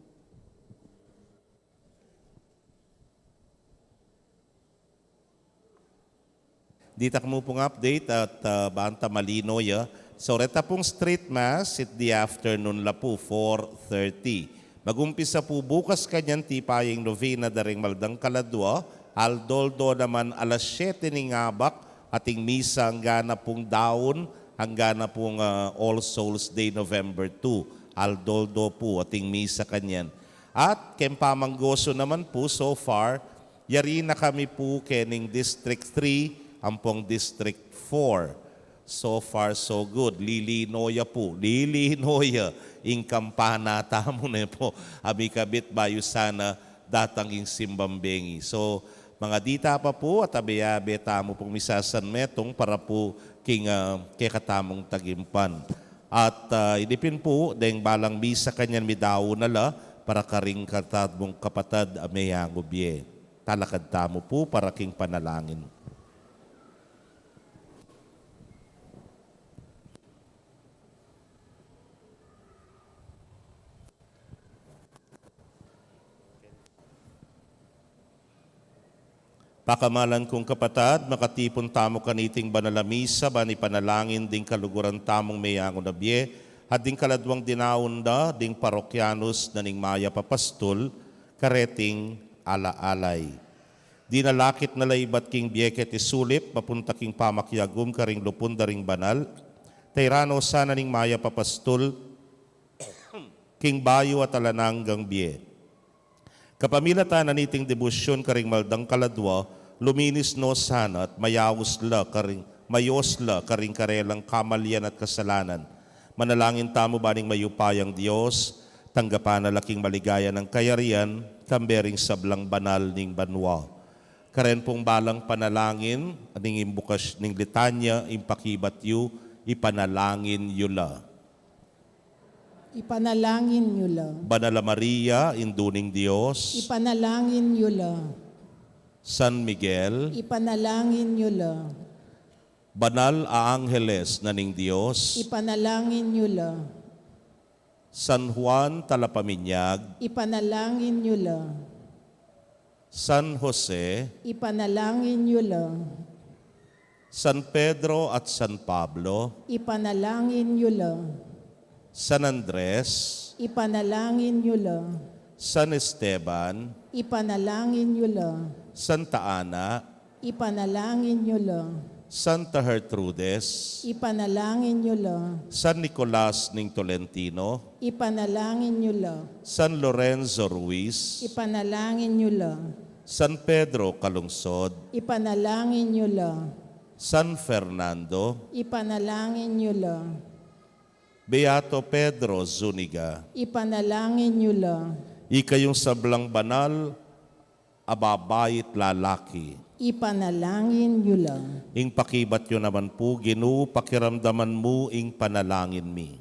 Dita ku mu pung update at, ah, banta malino ya. So, reta pung street mass, it the afternoon la pu, four thirty. Magumpisa pu bukas kanyan tipa ing novena da ring maldang kaladua, aldo-aldo naman alas siyete ning abak, at ing misa angga na pung daun Angga na pung, ah, All Souls Day, November two. Aldo-aldo pu ating misa kanyan. At keng pamanggosu naman pu, so far, yari na kami pu kening District three ampong District four. So far, so good. Lilino ya pu. Lilino ya ing kampana tamu ne pu a mikabit bayu sana datang ing simbang bengi. So, mangadita pa pu at abe-abe tamu pung misasanmetung para pu king, ah, kekatamung tagimpan. At, ah, ini pin pu, deng balang misa kanyan midaun na la para karing kekatamung kapatad a meyangu bie. Talakad tamu pu para king panalangin. Pakamalan kung kapatad, makatipun tamu kaniting banal a misa, ban ipanalangin ding kaluguran tamung meyangu na bie, at ding kaladwang dinaun da ding parokyanus na ning mayap a pastul, kareting ala-alay. Dinalakit na la ibat king bie keti sulip, mapunta king pamakiagum karing lupun da ring banal, tairan no sana ning mayap a pastul, king bayu at alang anggang bie. Kapamilatan na niting debosyun karing maldang kaladwa, luminis no sana at mayaus la karing, mayos la karing karelang kamalyan at kasalanan. Manalangin tamu ban ing mayupayang Dios, tanggapan na la king maligaya nang kayarian, kambe ring sablang banal ning banua. Karen pung balang panalangin, ning imbukas ning litanya, ing pakibat yu, ipanalangin yu la. Ipanalangin yu la. Banal a Maria, Indu ning Dios. Ipanalangin yu la. San Miguel. Ipanalangin yu la. Banal a Angeles na ning Dios. Ipanalangin yu la. San Juan Talapaminyag. Ipanalangin yu la. San Jose. Ipanalangin yu la. San Pedro at San Pablo. Ipanalangin yu la. San Andres. Ipanalangin yu la. San Esteban. Ipanalangin yu la. Santa Ana. Ipanalangin yu la. Santa Gertrudes. Ipanalangin yu la. San Nicolas ning Tolentino. Ipanalangin yu la. San Lorenzo Ruiz. Ipanalangin yu la. San Pedro Calungsod. Ipanalangin yu la. San Fernando. Ipanalangin yu la. Beato Pedro Zuniga. Ipanalangin yu la. Ikayung sablang banal a babai at lalaki. Ipanalangin yu la. Ing pakibat yu naman pu, Ginu, pakiramdaman mu ing panalangin mi.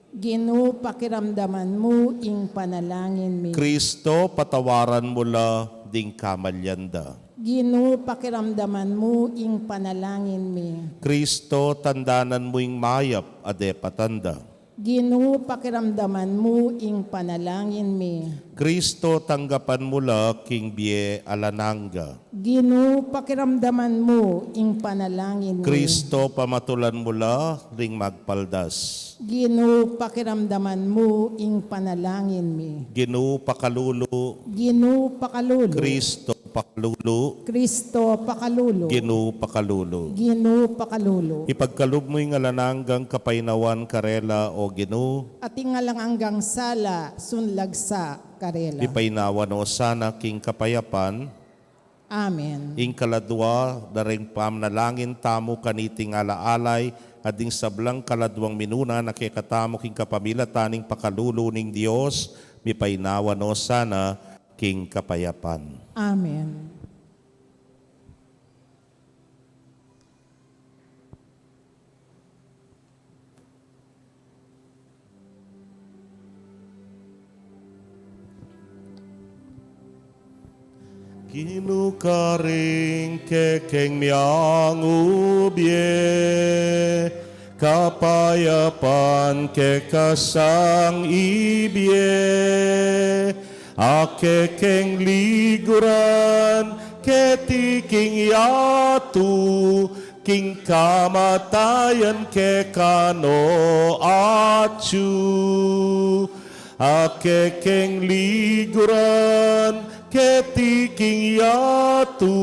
Ginu, pakiramdaman mu ing panalangin mi. Kristo, patawaran mu la ding kamalyan da. Ginu, pakiramdaman mu ing panalangin mi. Kristo, tandanan mu ing mayap a depatan da. Ginu, pakiramdaman mu ing panalangin mi. Kristo, tanggapan mu la king bie alang angga. Ginu, pakiramdaman mu ing panalangin mi. Kristo, pamatulan mu la ring magpaldas. Ginu, pakiramdaman mu ing panalangin mi. Ginu, pakalulu. Ginu, pakalulu. Kristo, pakalulu. Kristo, pakalulu. Ginu, pakalulu. Ginu, pakalulu. Ipagkalub mu ing alang anggang kapaynawan karela, O Ginu. At ing alang anggang sala, sunlag sa karela. Ipaynawa no sana king kapayapan. Amen. Ing kaladwa da ring panalangin tamu kaniting ala-alay, at ding sablang kaladwang minuna na kekatamu king kapamilatan ning pakalulu ning Dios, mipaynawa no sana king kapayapan. Amen. Ginu, karing kekeng meyangu bie, kapayapan keka sang ibie, a kekeng liguran keti king yatu, king kamatayan keka no atyu. A kekeng liguran keti king yatu,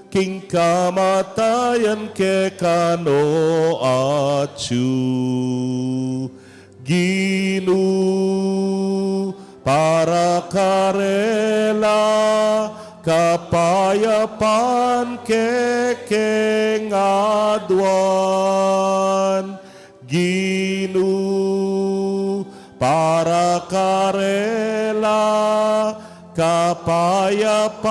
king kamatayan kekang atyu, Ginu, para karela kapayapan kekeng aduan, Ginu, para karela kapayapan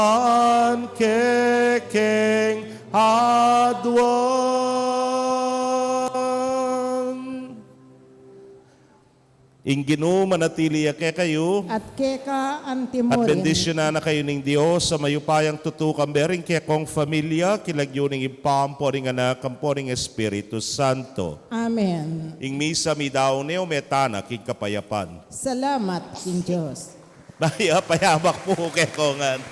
kekeng aduan. Ing Ginu manatili ya kekayu. At keka antimurin. At bendisyunan na kayu ning Dios a mayupayang tutukan, bering kekong familia, king lagyu ning Ibpa, ampo ning Anak, ampo ning Espiritu Santo. Amen. Ing misa midaun ne, ume tana king kapayapan. Salamat king Dios. Mayap a yabak pu kekongan.